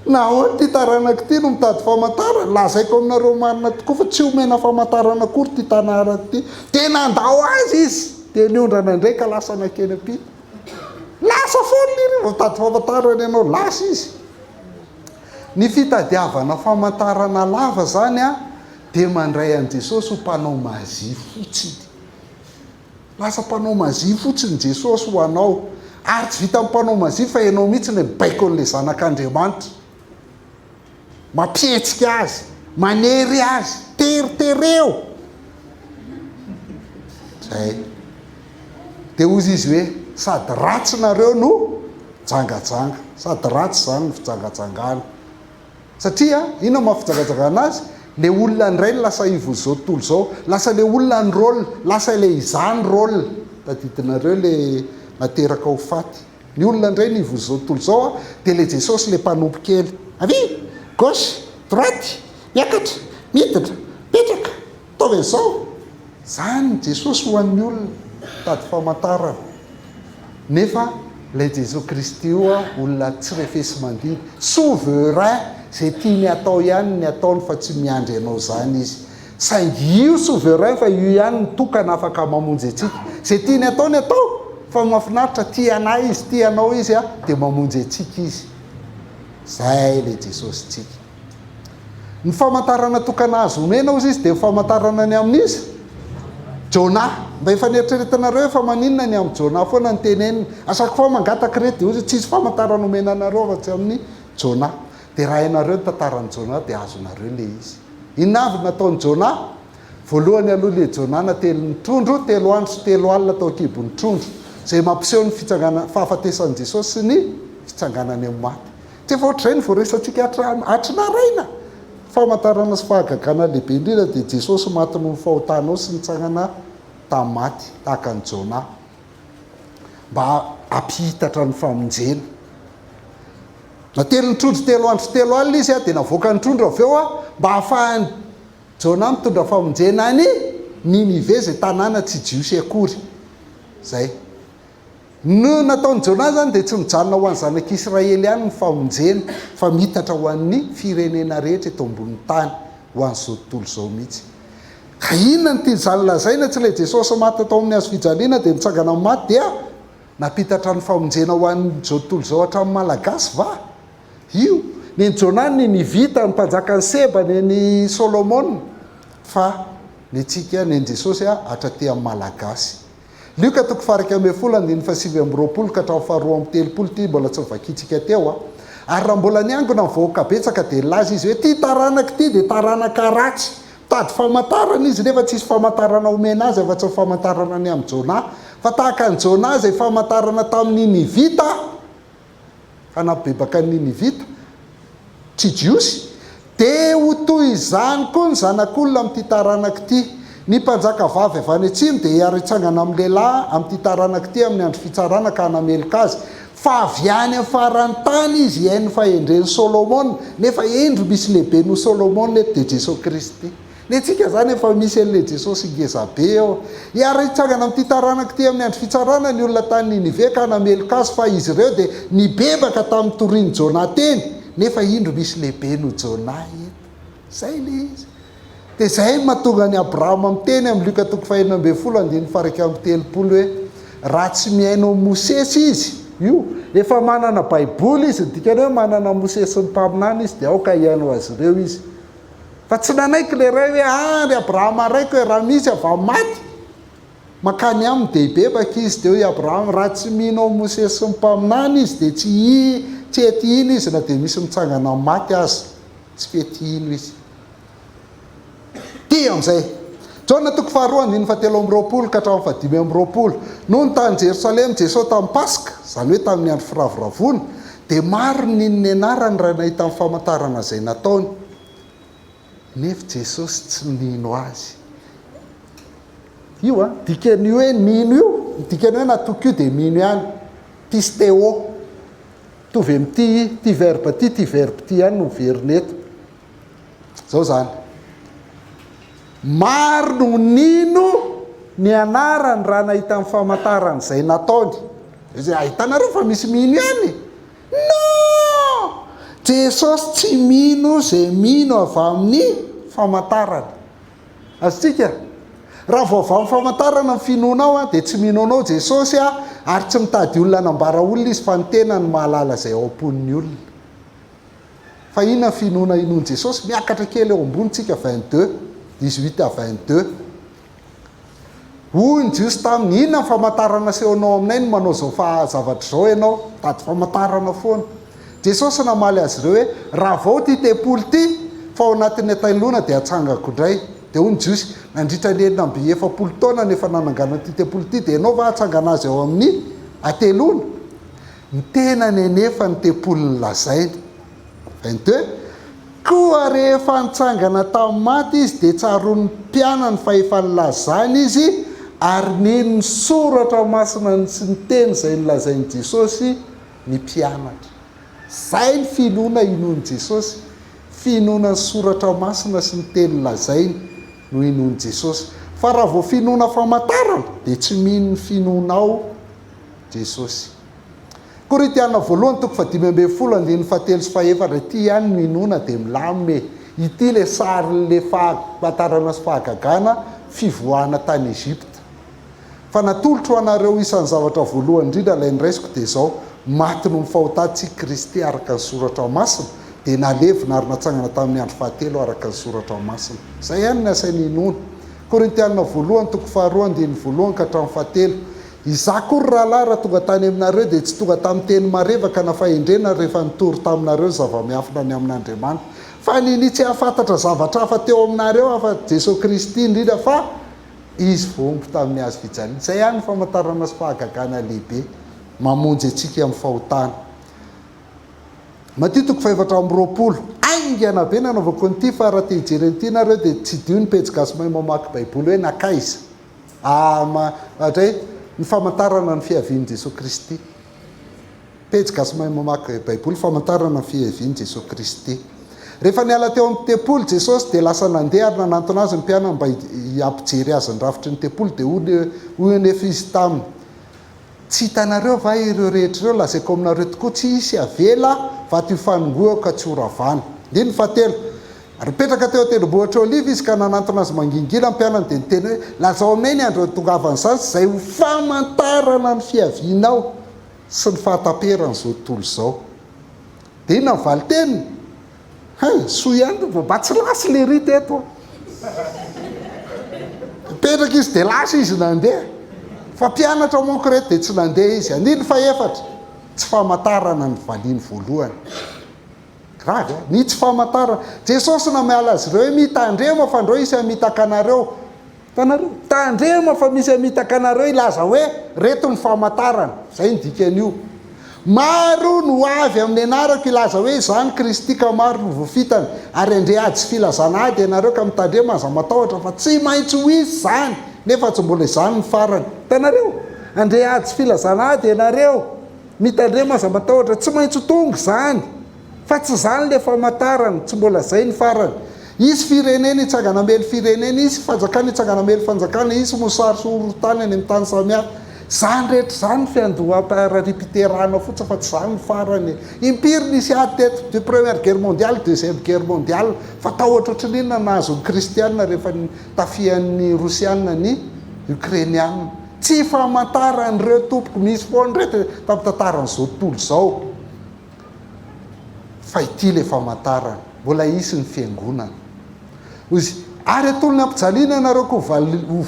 Nahoana ity taranaka ity no mitady famantarana? Lazaiko aminareo marina tokoa fa tsy homena famantarana akory ity tanaraka ity. Dia nandao azy izy, dia niondrana indray ka lasa nankeny am-pita. Lasa foana iry vao mitady famantarana ianao, lasa izy. Ny fitadiavana famantarana lava izany dia mandray an'i Jesosy ho mpanao mazia fotsiny. Lasa mpanao mazia fotsiny Jesosy ho anao. Ary tsy vitan'ny mpanao mazia fa ianao mihitsy ilay mibaiko an'ilay Zanak'Andriamanitra. Mampihetsika azy, manery azy, teritereo. Zay. Dia hozy izy hoe, sady ratsy nareo no jangajanga. Sady ratsy izany ny fijangajangana. Satria, inona no maha fijangajangana azy? Le olona indray no lasa ivon'izao tontolo izao. Lasa le olona ny rôle, lasa ilay izaho ny rôle. Tadidinareo le nateraka ho faty. Ny olona indray ny ivon'izao tontolo izao a, dia ilay Jesosy ilay mpanompo kely. Avia, gauche, droite, miakatra, midina, mipetraka, ataovy an'izao. Izany ny Jesosy ho an'ny olona, mitady famantarana. Nefa ilay Jesosy Kristy io a, olona tsy refesi-mandidy, souverain, izay tiany hatao ihany ny ataony fa tsy miandry anao izany Izy. Saingy io souverain fa io ihany no tokana afaka mamonjy antsika. Izay tiany atao ny atao fa mahafinaritra tia anay izy, tia anao izy dia mamonjy antsika izy. Izay ilay Jesosintsika. Ny famantarana tokana azo omena hozy izy dia ny famantarana ny amin'iza? Jonah. Mba efa nieritreretinareo hoe fa maninona ny amin'i Jonah foana no teneniny? À chaque fois mangataka ireto dia hozy tsisy famantarana omena anareo afa-tsy amin'i Jonah. Dia raha hainareo ny tantaran'i Jonah dia azonareo ilay izy. Inona avy no nataon'i Jonah? Voalohany aloha ilay Jonah natelin'ny trondro, telo andro sy telo alina tao an-kibon'ny trondro, izay mampiseho ny fitsangana, fahafatesan'i Jesosy sy ny fitsanganany amin'ny maty. Tsy efa ohatr'izay no voaresantsika hatra, hatry naraina? Famantarana sy fahagagana lehibe indrindra dia Jesosy maty noho ny fahotanao sy nitsangana tamin'ny maty, tahaka an'i Jonah, mba hampihitatra ny famonjena. Natelin'ny trondro telo andro sy telo alina izy, dia navoakan'ny trondro avy eo mba hahafahan'i Jona mitondra famonjena any Ninive, izay tanàna tsy jiosy akory. Izay. Ny nataon'i Jona izany dia tsy mijanona ho an'ny zanak'Israely ihany ny famonjena, fa miitatra ho an'ny firenena rehetra eto ambonin'ny tany, ho an'izao tontolo izao mihitsy. Ka inona no tian'izany lazaina? Tsy ilay Jesosy maty tao amin'ny hazofijaliana dia nitsangana amin'ny maty dia Nampitatra ny famonjena ho an'izao tontolo izao hatramin'ny Malagasy va? Io. Nen'i Jonah ny Ninivita, ny mpanjakan'i Seba, nen'i Solomona. Fa nentsika, nen'i Jesosy hatraty amin'ny Malagasy. Lioka toko faha-11 andininy faha-29 ka hatramin'ny faha-32 ity mbola tsy novakintsika teo a. Ary raha mbola niangona ny vahoaka betsaka dia nilaza izy hoe, Ity taranaka ity dia taranaka ratsy. Mitady famantarana izy nefa tsisy famantarana omena azy afa-tsy ny famantarana ny amin'i Jonah. Fa tahaka an'i Jonah izay famantarana tamin'ny Ninivita, fa nampibebaka ny Ninivita, tsy Jiosy, dia ho toy izany koa ny Zanak'olona amin'ity taranaka ity. Ny mpanjaka vavy avy any atsimo dia hiara-hitsangana amin'ny lehilahy amin'ity taranaka ity amin'ny andro fitsarana ka hanameloka azy. Fa avy any amin'ny faran'ny tany izy hihaino ny fahendren'i Solomona, nefa indro misy lehibe noho Solomona eto dia Jesoa Kristy. Ny antsika izany efa misy an'ilay Jesosy ngeza be eo. Hiara-hitsangana amin'ity taranaka ity amin'ny andro fitsarana ny olona tany Ninive ka hanameloka azy fa izy ireo dia nibebaka tamin'ny torian'i Jonah teny, nefa indro misy lehibe noho Jonah eto. Izay ilay izy. Dia izay no mahatonga an'i Abrahama miteny amin'ny Lioka toko fahenina ambin'ny folo andininy faha-31 hoe, Raha tsy mihaino an'i Mosesy izy, io, efa manana Baiboly izy, ny dikany hoe manana an'i Mosesy sy ny mpaminany izy, dia aoka hihaino azy ireo izy. Fa tsy nanaiky ilay ray hoe, Ah, ry Abrahama raiko e, raha misy avy amin'ny maty, mankany aminy dia hibebaka izy. Dia hoy i Abrahama, Raha tsy mino an'i Mosesy sy ny mpaminany izy, dia tsy tsy hety hino izy na dia misy mitsangana amin'ny maty aza. Tsy fety hino izy. Ity amin'izay. Jaona toko faharoa andininy fahatelo amby roapolo ka hatramin'ny fahadimy amby roapolo. Nony tany Jerosalema Jesoa tamin'ny Paska, izany hoe tamin'ny andro firavoravoana, dia maro ny nino ny anarany raha nahita ny famantarana izay nataony. Nefa Jesosy tsy nino azy. Io an, dikan'io hoe nino io, ny dikan'ny hoe natoky io dia mino ihany. Pisteo. Mitovy amin'ity ity verbe ity, ity verbe ity ihany no miverina eto. Izao izany. Maro no nino ny anarany raha nahita ny famantarana izay nataony. Izay ahitanareo fa misy mino ihany. Non! Jesosy tsy mino izay mino avy amin'ny famantarana. Azontsika? Raha vao avy amin'ny famantarana ny finoanao dia tsy mino anao Jesosy ary tsy mitady olona hanambara olona Izy fa ny tenany mahalala izay ao am-pon'ny olona. Fa inona ny finoana inoan'i Jesosy? Miakatra kely eo ambony tsika 22, 18 à 22. Hoy ny Jiosy taminy, Inona ny famantarana asehonao aminay no manao izao faha zavatra izao ianao? Mitady famantarana foana. Jesosy namaly azy ireo hoe, Ravao ity tempoly ity, fa ao anatin'ny hatailona dia hatsangako indray. Dia hoy ny Jiosy, Nandritra ny 46 taona no efa nananganana ity tempoly ity, dia ianao va hatsangana azy ao amin'ny hateloana? Ny tenany anefa ny tempoly nolazainy. 22, Koa rehefa nitsangana tamin'ny maty izy, dia tsaroan'ny mpianany fa efa nilazany izy, ary nino ny soratra masina sy ny teny izay nolazain'i Jesosy ny mpianatra. Izay ny finoana inoan'i Jesosy. Finoana ny soratra masina sy ny teny lazainy no inoan'i Jesosy. Fa raha vao finoana famantarana, dia tsy mino ny finoanao Jesosy. Korintiana voalohany toko faha-15 andininy fahatelo sy fahefatra, ity ihany no inoana dia milamina e! Ity ilay sarin'ilay fahamantarana sy fahagagana fivoahana tany Egypta. Fa natolotro ho anareo isan'ny zavatra voalohany indrindra ilay noraisiko dia izao, maty noho ny fahotantsika Kristy araka ny Soratra Masina, dia nalevina ary natsangana tamin'ny andro fahatelo araka ny Soratra Masina. Izay ihany no asaina inoana. Korintiana voalohany toko faharoa andininy voalohany ka hatramin'ny fahatelo. Izaho koa, ry rahalahy, raha tonga tany aminareo, dia tsy tonga tamin'ny teny marevaka na fahendrena rehefa nitory taminareo ny zava-miafina ny amin'Andriamanitra. Fa ninia tsy hahafantatra zavatra hafa teo aminareo afa-tsy Jesoa Kristy, indrindra fa Izy voahombo tamin'ny hazo fijaliana. Izay ihany ny famantarana sy fahagagana lehibe mamonjy antsika amin'ny fahotana. Matio toko faha-24. Haingana be nanaovako an'ity fa raha te hijery an'ity nareo dia tsidiho ny pejy Gasy Mahay Mamaky Baiboly hoe nankaiza. Ama, ohatra hoe, ny famantarana ny fiavian'i Jesoa Kristy. Pejy Gasy Mahay Mamaky Baiboly, Famantarana ny fiavian'i Jesoa Kristy. Rehefa niala teo amin'ny tempoly Jesosy dia lasa nandeha ary nanantona azy ny mpianany mba hampijery azy ny rafitry ny tempoly dia hoy anefa izy taminy, Tsy hitanareo va ireo rehetra ireo? Lazaiko aminareo tokoa, tsy hisy havela vato hifanongoa ka tsy horavana. Andininy fahatelo. Ary nipetraka teo an-tendrombohitr'i Oliva izy ka nanantona azy mangingina ny mpianany dia niteny hoe, Lazao aminay ny andro hahatongavan'izany sy izay ho famantarana ny fiavianao sy ny fahataperan'izao tontolo izao. Dia inona ny valin-teniny? Hein, soa ihany ry vao mba tsy lasa lery teto a! Nipetraka izy dia lasa izy nandeha. Fa mpianatra manko ireto dia tsy nandeha izy. Andininy fahefatra, tsy famantarana ny valiany voalohany. Grave a! Ny tsy famantarana. Jesosy namiala azy ireo hoe mitandrema fandrao hisy hamitaka anareo. Hitanareo? Tandrema fa misy hamitaka anareo hilaza hoe reto ny famantarana. Izay ny dikan'io. Maro no ho avy amin'ny anarako hilaza hoe izaho no Kristy ka maro no voafitany. Ary handre ady sy filazana ady ianareo ka mitandrema aza matahotra fa tsy maintsy ho hisy izany nefa tsy mbola izany ny farany. Hitanareo? Handre ady sy filazana ady ianareo. Mitandrema aza matahotra, tsy maintsy ho tonga izany, fa tsy izany ilay famantarana, tsy mbola izay ny farany. Hisy firenena hitsangana hamely firenena, hisy fanjakana hitsangana hamely fanjakana, hisy mosary sy horohorontany any amin'ny tany samihafa. Izany rehetra izany fiandoham-paharariam-piterahana fotsiny fa tsy izany ny farany e. Impiry nisy ady teto, de première guerre mondiale, deuxième guerre mondiale, fa tahotra ohatran'ny inona no nahazo ny kristiana rehefa tafihan'ny rosiana ny ukrainiana. Tsy famantaran'ireo tompoko, misy foana ireto tamin'ny tantaran'izao tontolo izao. Fa ity ilay famantarana, mbola hisy ny fiangonana. Hoy izy, Ary atolony hampijaliana ianareo ka ho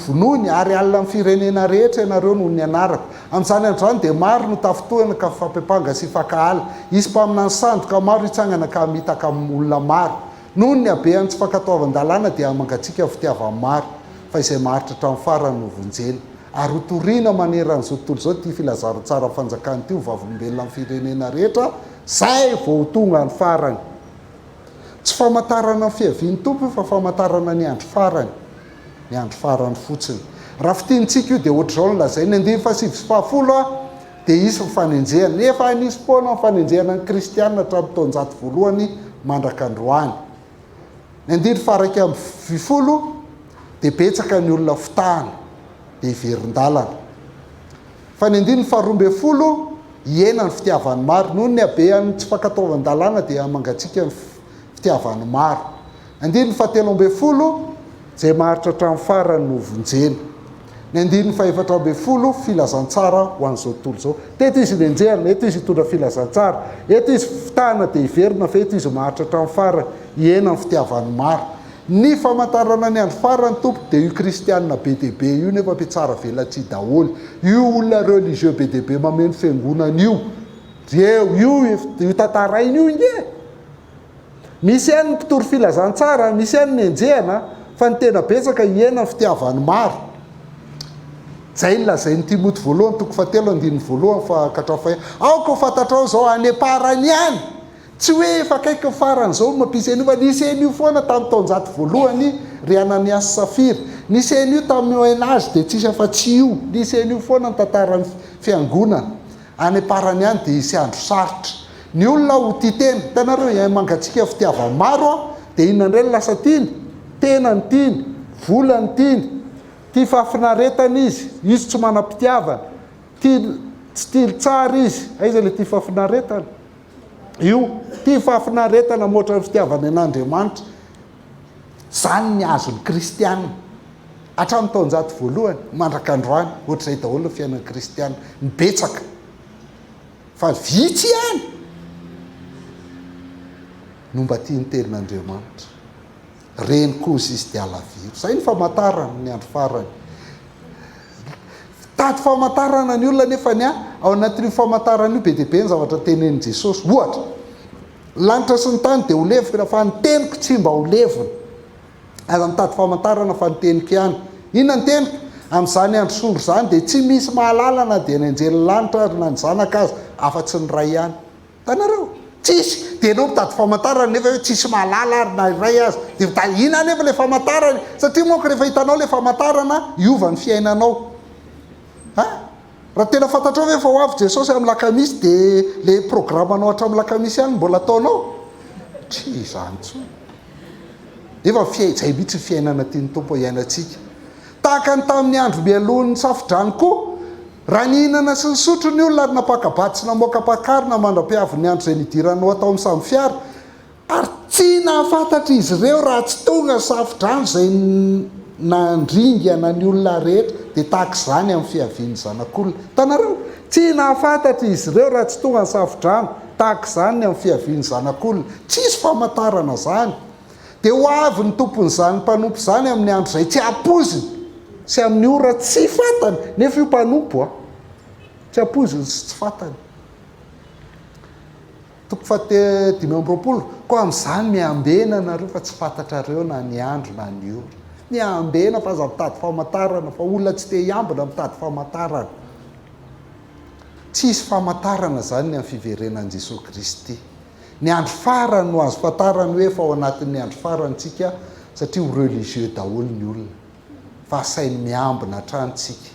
vonoiny, ary alina amin'ny firenena rehetra ianareo noho ny anarako. Amin'izany andro izany dia maro no tafintohina ka hifampiampanga sy hifankahala. Hisy mpaminany sandoka maro hitsangana ka hamitaka olona maro. Noho ny habean'ny tsy fankatoavan-dalàna dia hamangatsiaka ny fitiavan'ny maro, fa izay maharitra hatramin'ny farany no vonjena. Ary hotorina manerana izao tontolo izao ity filazantsaran'ny fanjakana ity ho vavolombelona amin'ny firenena rehetra, izay vao ho tonga ny farany. Tsy famantarana ny fiavian'ny Tompo io fa famantarana ny andro farany. Ny andro farany fotsiny. Raha fintinintsika io dia ohatr'izao no lazainy, andininy fahasivy sy fahafolo a, dia hisy ny fanenjehana. Efa nisy foana ny fanenjehana ny kristiana hatramin'ny taonjato voalohany mandraka androany. Ny andininy faha-11 dia betsaka ny olona fitahana, dia hiverin-dalana. Fa ny andininy faha-12 hihena ny fitiavan'ny maro. Noho ny habean'ny tsy fankatoavan-dalàna dia mangatsiaka ny fitiavan'ny maro. Andininy faha-13 izay maharitra hatramin'ny farany no vonjena. Ny andininy faha-14, Filazantsara ho an'izao tontolo izao. Teto izy nenjehina, eto izy hitondra filazantsara. Eto izy fitahana dia hiverina fa eto izy maharitra hatramin'ny farany, hihena ny fitiavan'ny maro. Ny famantarana ny andro farany tompoko dia io kristianina be dia be io nefa mpitsara velatsihy daholo. Io olona religieux be dia be mameno fiangonana io. Eo io io tantaraina io inge. Misy ihany ny mpitory filazantsara, misy ihany ny enjehana, fa ny tena betsaka hihena ny fitiavan'ny maro. Izay no lazain'i Timoty voalohany toko fahatelo andininy voalohany fa ka hatramin'ny faha Aoka ho fantatrao izao any am-parany any! Tsy hoe efa akaiky ny farany izao no mampisy an'io fa nisy an'io foana tamin'ny taonjato voalohany ry Ananiasy sy Safira. Nisy an'io tamin'ny Moyen Age dia tsisy afa-tsy io. Nisy an'io foana ny tantaran'ny fiangonana. Any am-parany any dia hisy andro sarotra. Ny olona ho tia tena. Hitanareo, ilay mangatsiaka fitiavan'ny maro an, dia inona indray no lasa tiany? Tena no tiany, vola no tiany, tia fahafinaretana izy, izy tsy manam-pitiavana, tia, tsy tia tsara izy. Aiza ilay tia fahafinaretana? Io, tia fahafinaretana mihoatra ny fitiavany an'Andriamanitra. Izany ny azon'ny kristiana. Hatramin'ny taonjato voalohany mandraka androany, ohatr'izay daholo ny fiainan'ny kristiana. Ny betsaka. Fa vitsy ihany no mba tia ny tenin'Andriamanitra. Reny kosa izy dia alaviro. Izay ny famantarana ny andro farany. Mitady famantarana ny olona nefa ny ao anatin'io famantarana io be dia be ny zavatra tenenin'i Jesosy. Ohatra, ny lanitra sy ny tany dia ho levona fa ny teniko tsy mba ho levona. Aza mitady famantarana fa ny teniko ihany. Inona ny teniko? Amin'izany andro sondro izany dia tsy misy mahalala na dia ny anjelin'ny lanitra ary na ny Zanaka aza, afa-tsy ny Ray ihany. Hitanareo? Tsisy. Dia ianao mitady famantarana nefa hoe tsisy mahalala ary na iray aza. Dia mitady, inona anefa ilay famantarana? Satria manko rehefa hitanao ilay famantarana, hiova ny fiainanao. Ha? Raha tena fantatrao ve fa ho avy Jesosy amin'ny lakamisy dia ilay programanao hatramin'ny lakamisy ihany no mbola ataonao? Tsy izany intsony. Nefa fia, izay mihitsy ny fiainana tian'ny Tompo hiainantsika. Tahaka ny tamin'ny andro mialohan'ny safodrano koa, raha nihinana sy nisotro ny olona ary nampaka-bady sy namoaka ampakarina mandra-pihavin'ny andro izay nidiran'i Noa tao amin'ny sambo-fiara, ary tsy nahafantatra izy ireo raha tsy tonga ny safodrano izay nandringana ny olona rehetra, dia tahaka izany amin'ny fihavian'ny Zanak'olona. Hitanareo? Tsy nahafantatra izy ireo raha tsy tonga ny safodrano. Tahaka izany ny amin'ny fiavian'ny Zanak'olona. Tsisy famantarana izany. Dia ho avy ny tompon'izany mpanompo izany amin'ny andro izay tsy ampoiziny sy amin'ny ora tsy fantany. Nefa io mpanompo a! Tsy ampoiziny sy tsy fantany. Toko faha 25, Koa amin'izany miambena nareo fa tsy fantatrareo na ny andro na ny ora. Miambena fa aza mitady famantarana fa olona tsy te hiambina mitady famantarana. Tsy hisy famantarana izany ny amin'ny fiverenan'i Jesoa Kristy. Ny andro farany no azo fantarana hoe efa ao anatin'ny andro farany tsika satria ho religieux daholo ny olona. Fa asainy miambina hatrany tsika.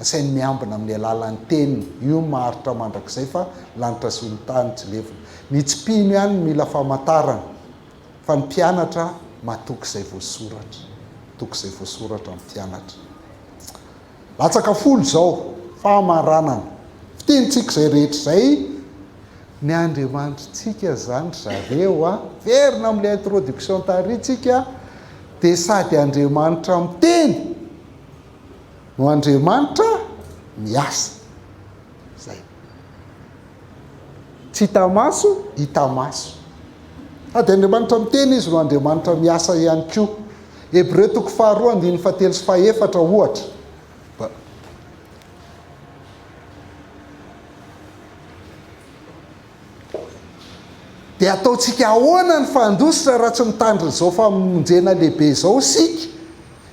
Asainy miambina amin'ny alalan'ny teniny. Io maharitra mandrakizay fa lanitra sy ny tany tsy levona. Ny tsy mpino ihany no mila famantarana. Fa ny mpianatra matoky izay voasoratra. Matoky izay voasoratra ny mpianatra. Latsaka folo izao, famaranana. Fitenintsika izay rehetra izay, ny Andriamanitritsika izany ry zareo a! Verina amin'ilay introduction tary tsika, dia sady Andriamanitra miteny no Andriamanitra miasa. Izay. Tsy hita maso, hita maso. Sady Andriamanitra miteny Izy no Andriamanitra miasa ihany koa. Hebreo toko faharoa andininy fahatelo sy fahefatra ohatra. Ba. Dia ataontsika ahoana ny fandositra raha tsy mitandrina izao famonjena lehibe izao isika?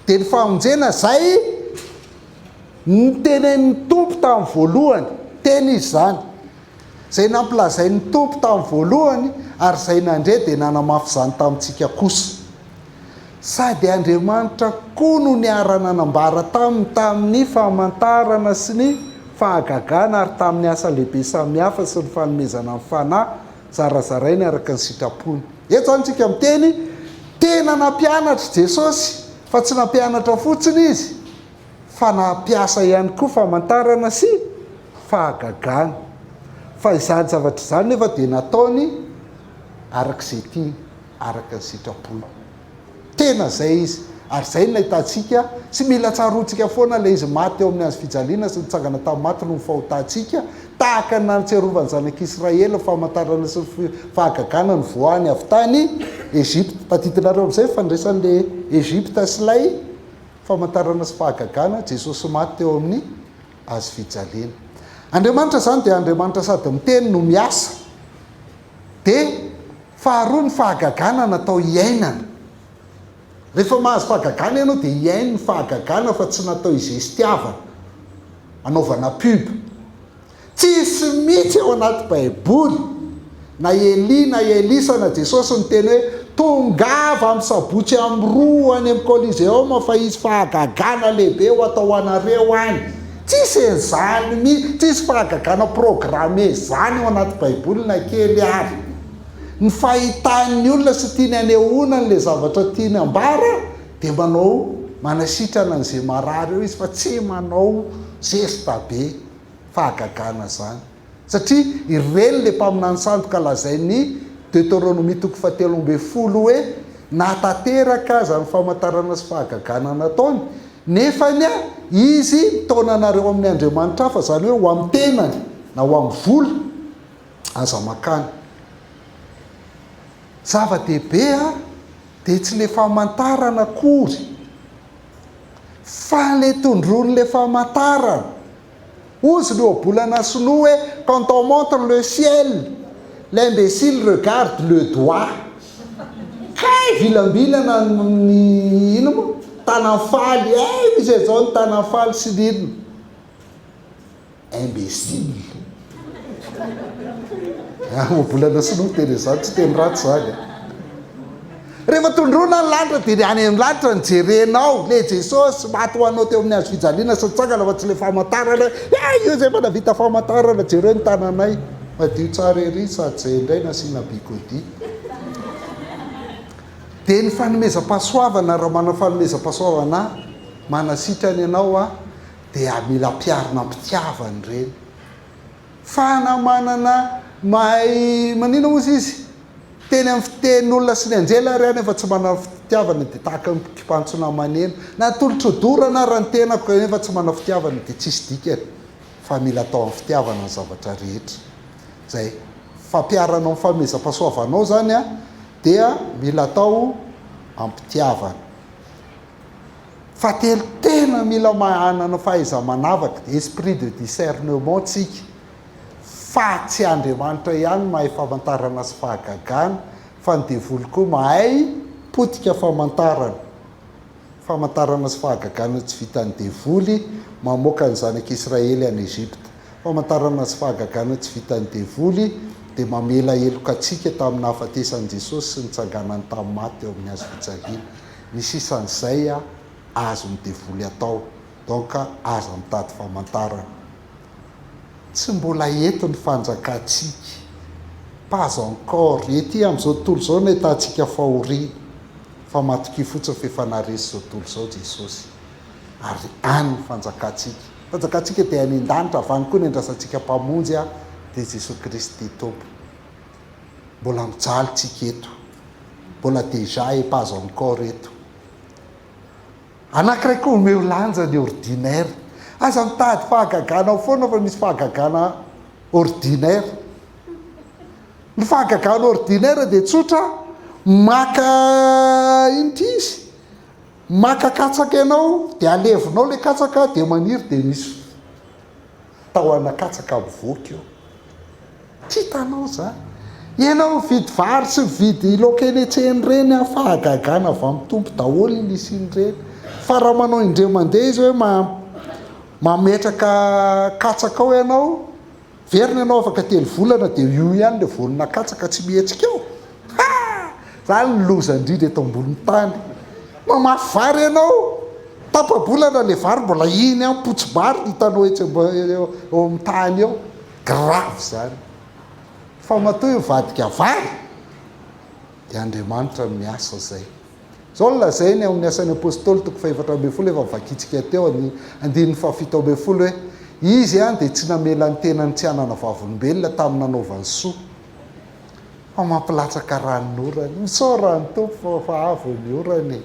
Dia ny famonjena izay notenenin'ny Tompo tamin'ny voalohany, teny izy izany, izay nampilazain'ny Tompo tamin'ny voalohany ary izay nandre dia nanamafy izany tamintsika kosa. Sady Andriamanitra koa no niara-nanambara taminy tamin'ny famantarana sy ny fahagagana ary tamin'ny asa lehibe samihafa sy ny fanomezana ny Fanahy zarazarainy araka ny sitrapony. Eto izany isika miteny, tena nampianatra Jesosy, fa tsy nampianatra fotsiny Izy, fa nampiasa ihany koa famantarana sy fahagagana. Fa izany zavatra izany nefa dia nataony araka izay tiany, araka ny sitrapony. Tena izay Izy. Ary izay no nahitantsika, sy mila tsaroantsika foana ilay Izy maty teo amin'ny hazo fijaliana sy nitsangana tamin'ny maty noho ny fahotantsika, tahaka ny nahatsiarovan'ny zanak'Israely ny famantarana sy ny fahagagana nivoahany avy tany Egypta. Tadidinareo amin'izay ny fandraisan'ilay Egypta sy ilay famantarana sy fahagagana, Jesosy maty teo amin'ny hazo fijaliana. Andriamanitra izany dia Andriamanitra sady miteny no miasa. Dia faharoa ny fahagagana natao hiainana. Rehefa mahazo fahagagana ianao dia hiaino ny fahagagana fa tsy natao hizestiavana, hanaovana pub. Tsisy mihitsy ao anaty baiboly na Elia na Elisa na Jesosy niteny hoe tongava amin'ny sabotsy amin'ny roa any amin'ny Coliseum fa hisy fahagagana lehibe ho atao ho anareo any. Tsisy an'izany mihitsy, tsisy fahagagana programmé izany ao anaty baiboly na kely ary. Ny fahitan'ny olona sy tiany hanehoana an'ilay zavatra tiany ambara dia manao manasitrana an'izay marary eo izy fa tsy manao zesta be fahagagana izany satria ireny ilay mpaminany sandoka lazain'ny Deuteronomia toko fahatelo ambin'ny folo hoe nahatanteraka aza ny famantarana sy fahagagana nataony nefany izy mitaona anareo amin'ny andriamanitra hafa, izany hoe ho amin'ny tenany na ho amin'ny vola. Aza makany. Zava-dehibe a, dia tsy le famantarana akory fa le tondroin'le famantarana. Hozy ny ohabolana sinoa hoe quand on montre le ciel, l'imbécile regarde le doigt. Kay vilambilana ny ino moa? Tananfaly, eh misy an'izao ny tananfaly sy ny inona. Imbécile. Ohabolana sinoa miteny an'izany, tsy teny ratsy izany an. Rehefa tondroina ny lanitra dia ny any amin'ny lanitra no jerenao, le Jesosy maty ho anao teo amin'ny hazo fijaliana sy nitsangana fa tsy le famantarana hoe eh io zay efa nahavita famantarana, jereo ny tananay, madio tsara ery sady zay indray nasiana bigaudy. Dia ny fanomezam-pahasoavana, raha manana fanomezam-pahasoavana manasitrana ianao an, dia mila ampiharina am-pitiavana ireny. Fa na manana mahay manina ozy izy? Teny amin'ny fitenin'olona sy ny anjely ary aho nefa tsy manana fitiavana dia tahaka ny mpipantsona maneno. Na atolotro hodorana ara ny tenako kanefa tsy manana fitiavana dia tsisy dikany. Fa mila atao amin'ny fitiavana ny zavatra rehetra. Izay fampiharanao ny fanomezam-pahasoavanao izany dia mila atao am-pitiavana. Fahatelo, tena mila manana fahaiza-manavaka, esprit de discernement, tsika, fa tsy Andriamanitra ihany no mahay famantarana sy fahagagana, fa ny devoly koa mahay potika famantarana. Famantarana sy fahagagana tsy vitan'ny devoly mamoaka ny zanak'Israely any Egypta. Famantarana sy fahagagana tsy vitan'ny devoly dia mamela heloka antsika tamin'ny nahafatesan'i Jesosy sy nitsanganany tamin'ny maty teo amin'ny hazo fijaliana. Ny sisan'izay azon'ny devoly atao. Donc aza mitady famantarana. Tsy mbola eto ny fanjakantsika. Pas encore. Ety amin'izao tontolo izao no ahitantsika fahoriana. Fa matokia fotsiny fa efa naharesy izao tontolo izao Jesosy. Ary any ny fanjakantsika. Fanjakantsika dia any an-danitra, avy any koa no andrasantsika Mpamonjy dia Jesosy Kristy Tompo. Mbola mijaly tsika eto. Mbola déjà et pas encore eto. Anakiray koa omeo lanja ny ordinaire. Aza mitady fahagagana ao foana fa misy fahagagana ordinaire. Ny fahagagana ordinaire dia tsotra, maka ino ty izy? Maka katsaka ianao dia alevinao ilay katsaka dia maniry dia misy tahona katsaka mivoaka eo. Tsy hitanao zany. Ianao mividy vary sy mividy laoka eny an-tsena ireny an, fahagagana avy amin'ny Tompo daholo ny nisian'ireny. Fa raha manao indray mandeha izy hoe mametraka katsaka ao ianao, verina ianao afaka telo volana dia io ihany ilay voanina katsaka tsy mihetsika eo. Ha! Zany ny loza indrindra eto ambonin'ny tany. Mamafy vary ianao, tapa-bolana ilay vary mbola iny ihany, potsi-bary no hitanao etsy eo amin'ny tany eo. Grave zany. Fa matoa io vadika vary dia Andriamanitra no miasa zay. Zao no lazainy ao amin'ny Asan'ny Apostoly toko faha-14 efa novakintsika teo ny andininy faha-17 hoe Izy dia tsy namela ny tenany tsy hanana vavolombelona tamin'ny nanaovany soa fa mampilatsaka ranon'orana. Misaora ny Tompo fa avo ny orana e.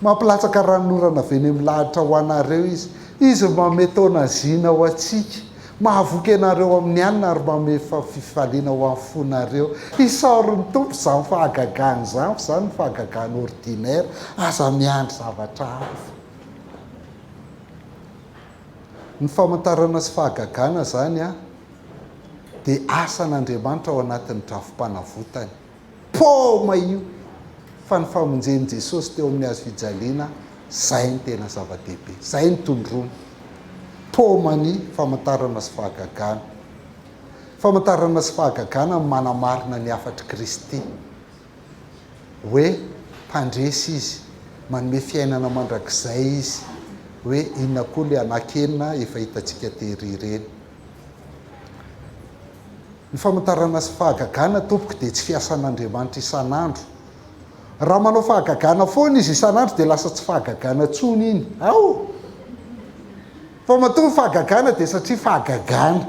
Mampilatsaka ranonorana avy eny amin'ny lahatra ho anareo Izy. Izy no manome taona zina ho antsika. Mahavoky anareo amin'ny hanina ary manome fifaliana ho an'ny fonareo. Isaory ny Tompo izany fahagagana izany fa izany no fahagagana ordinaire. Aza miandry zavatra hafa. Ny famantarana sy fahagagana izany dia asan'Andriamanitra ao anatin'ny drafi-panavotany. Paoma io fa ny famonjen'i Jesosy teo amin'ny hazo fijaliana zay no tena zava-dehibe, zay no tondroiny. Paoma ny famantarana sy fahagagana. Famantarana sy fahagagana no manamarina ny hafatr'i Kristy hoe mpandresy Izy, manome fiainana mandrakizay Izy, hoe inona koa ilay anankenina efa hitantsika tery ireny. Ny famantarana sy fahagagana tompoko dia tsy fiasan'Andriamanitra isan'andro. Raha manao fahagagana foana izy isan'andro dia lasa tsy fahagagana intsony iny. Ao! Fa matoa fahagagana dia satria fahagagana.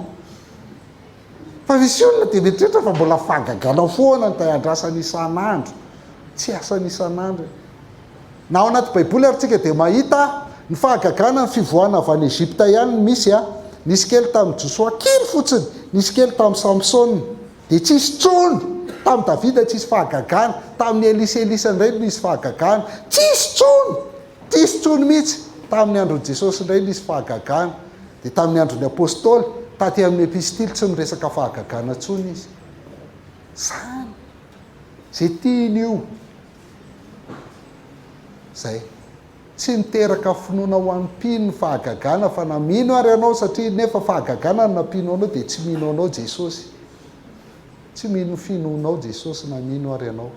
Fa misy olona dia mieritreritra fa mbola fahagagana foana no tay andrasany isan'andro. Tsy asany isan'andro e. Na ao anaty baiboly ary tsika dia mahita ny fahagagana ny fivoahana avy any Egypta ihany no misy a! Nisy kely tamin'i Josoa kely fotsiny, nisy kely tamin'i Samsona, dia tsisy tsony! Tamin'i Davida tsisy fahagagana, tamin'i Elisa Elisa indray no nisy fahagagana, tsisy tsony! Tsisy tsony mihitsy! Tamin'ny andron'i Jesosy indray nisy fahagagana, dia tamin'ny andron'ny Apostoly, taty amin'ny epistily tsy miresaka fahagagana tsony izy. Zany! Zay tiany io. Zay. Tsy niteraka finoana ho an'ny mpino ny fahagagana fa na mino ary ianao satria nefa fahagagana no nampino anao dia tsy mino anao Jesosy. Tsy mino ny finoanao Jesosy na mino ary ianao.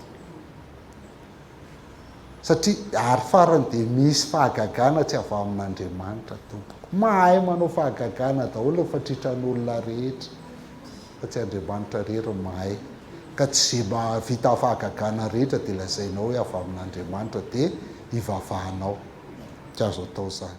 Satria ary farany dia misy fahagagana tsy avy amin'Andriamanitra tompoko. Mahay manao fahagagana daholo ny fatritran'olona rehetra. Fa tsy Andriamanitra irery no mahay. Ka tsy ze mahavita fahagagana rehetra dia lazainao hoe avy amin'Andriamanitra dia ivavahanao. Tsy azo atao izany.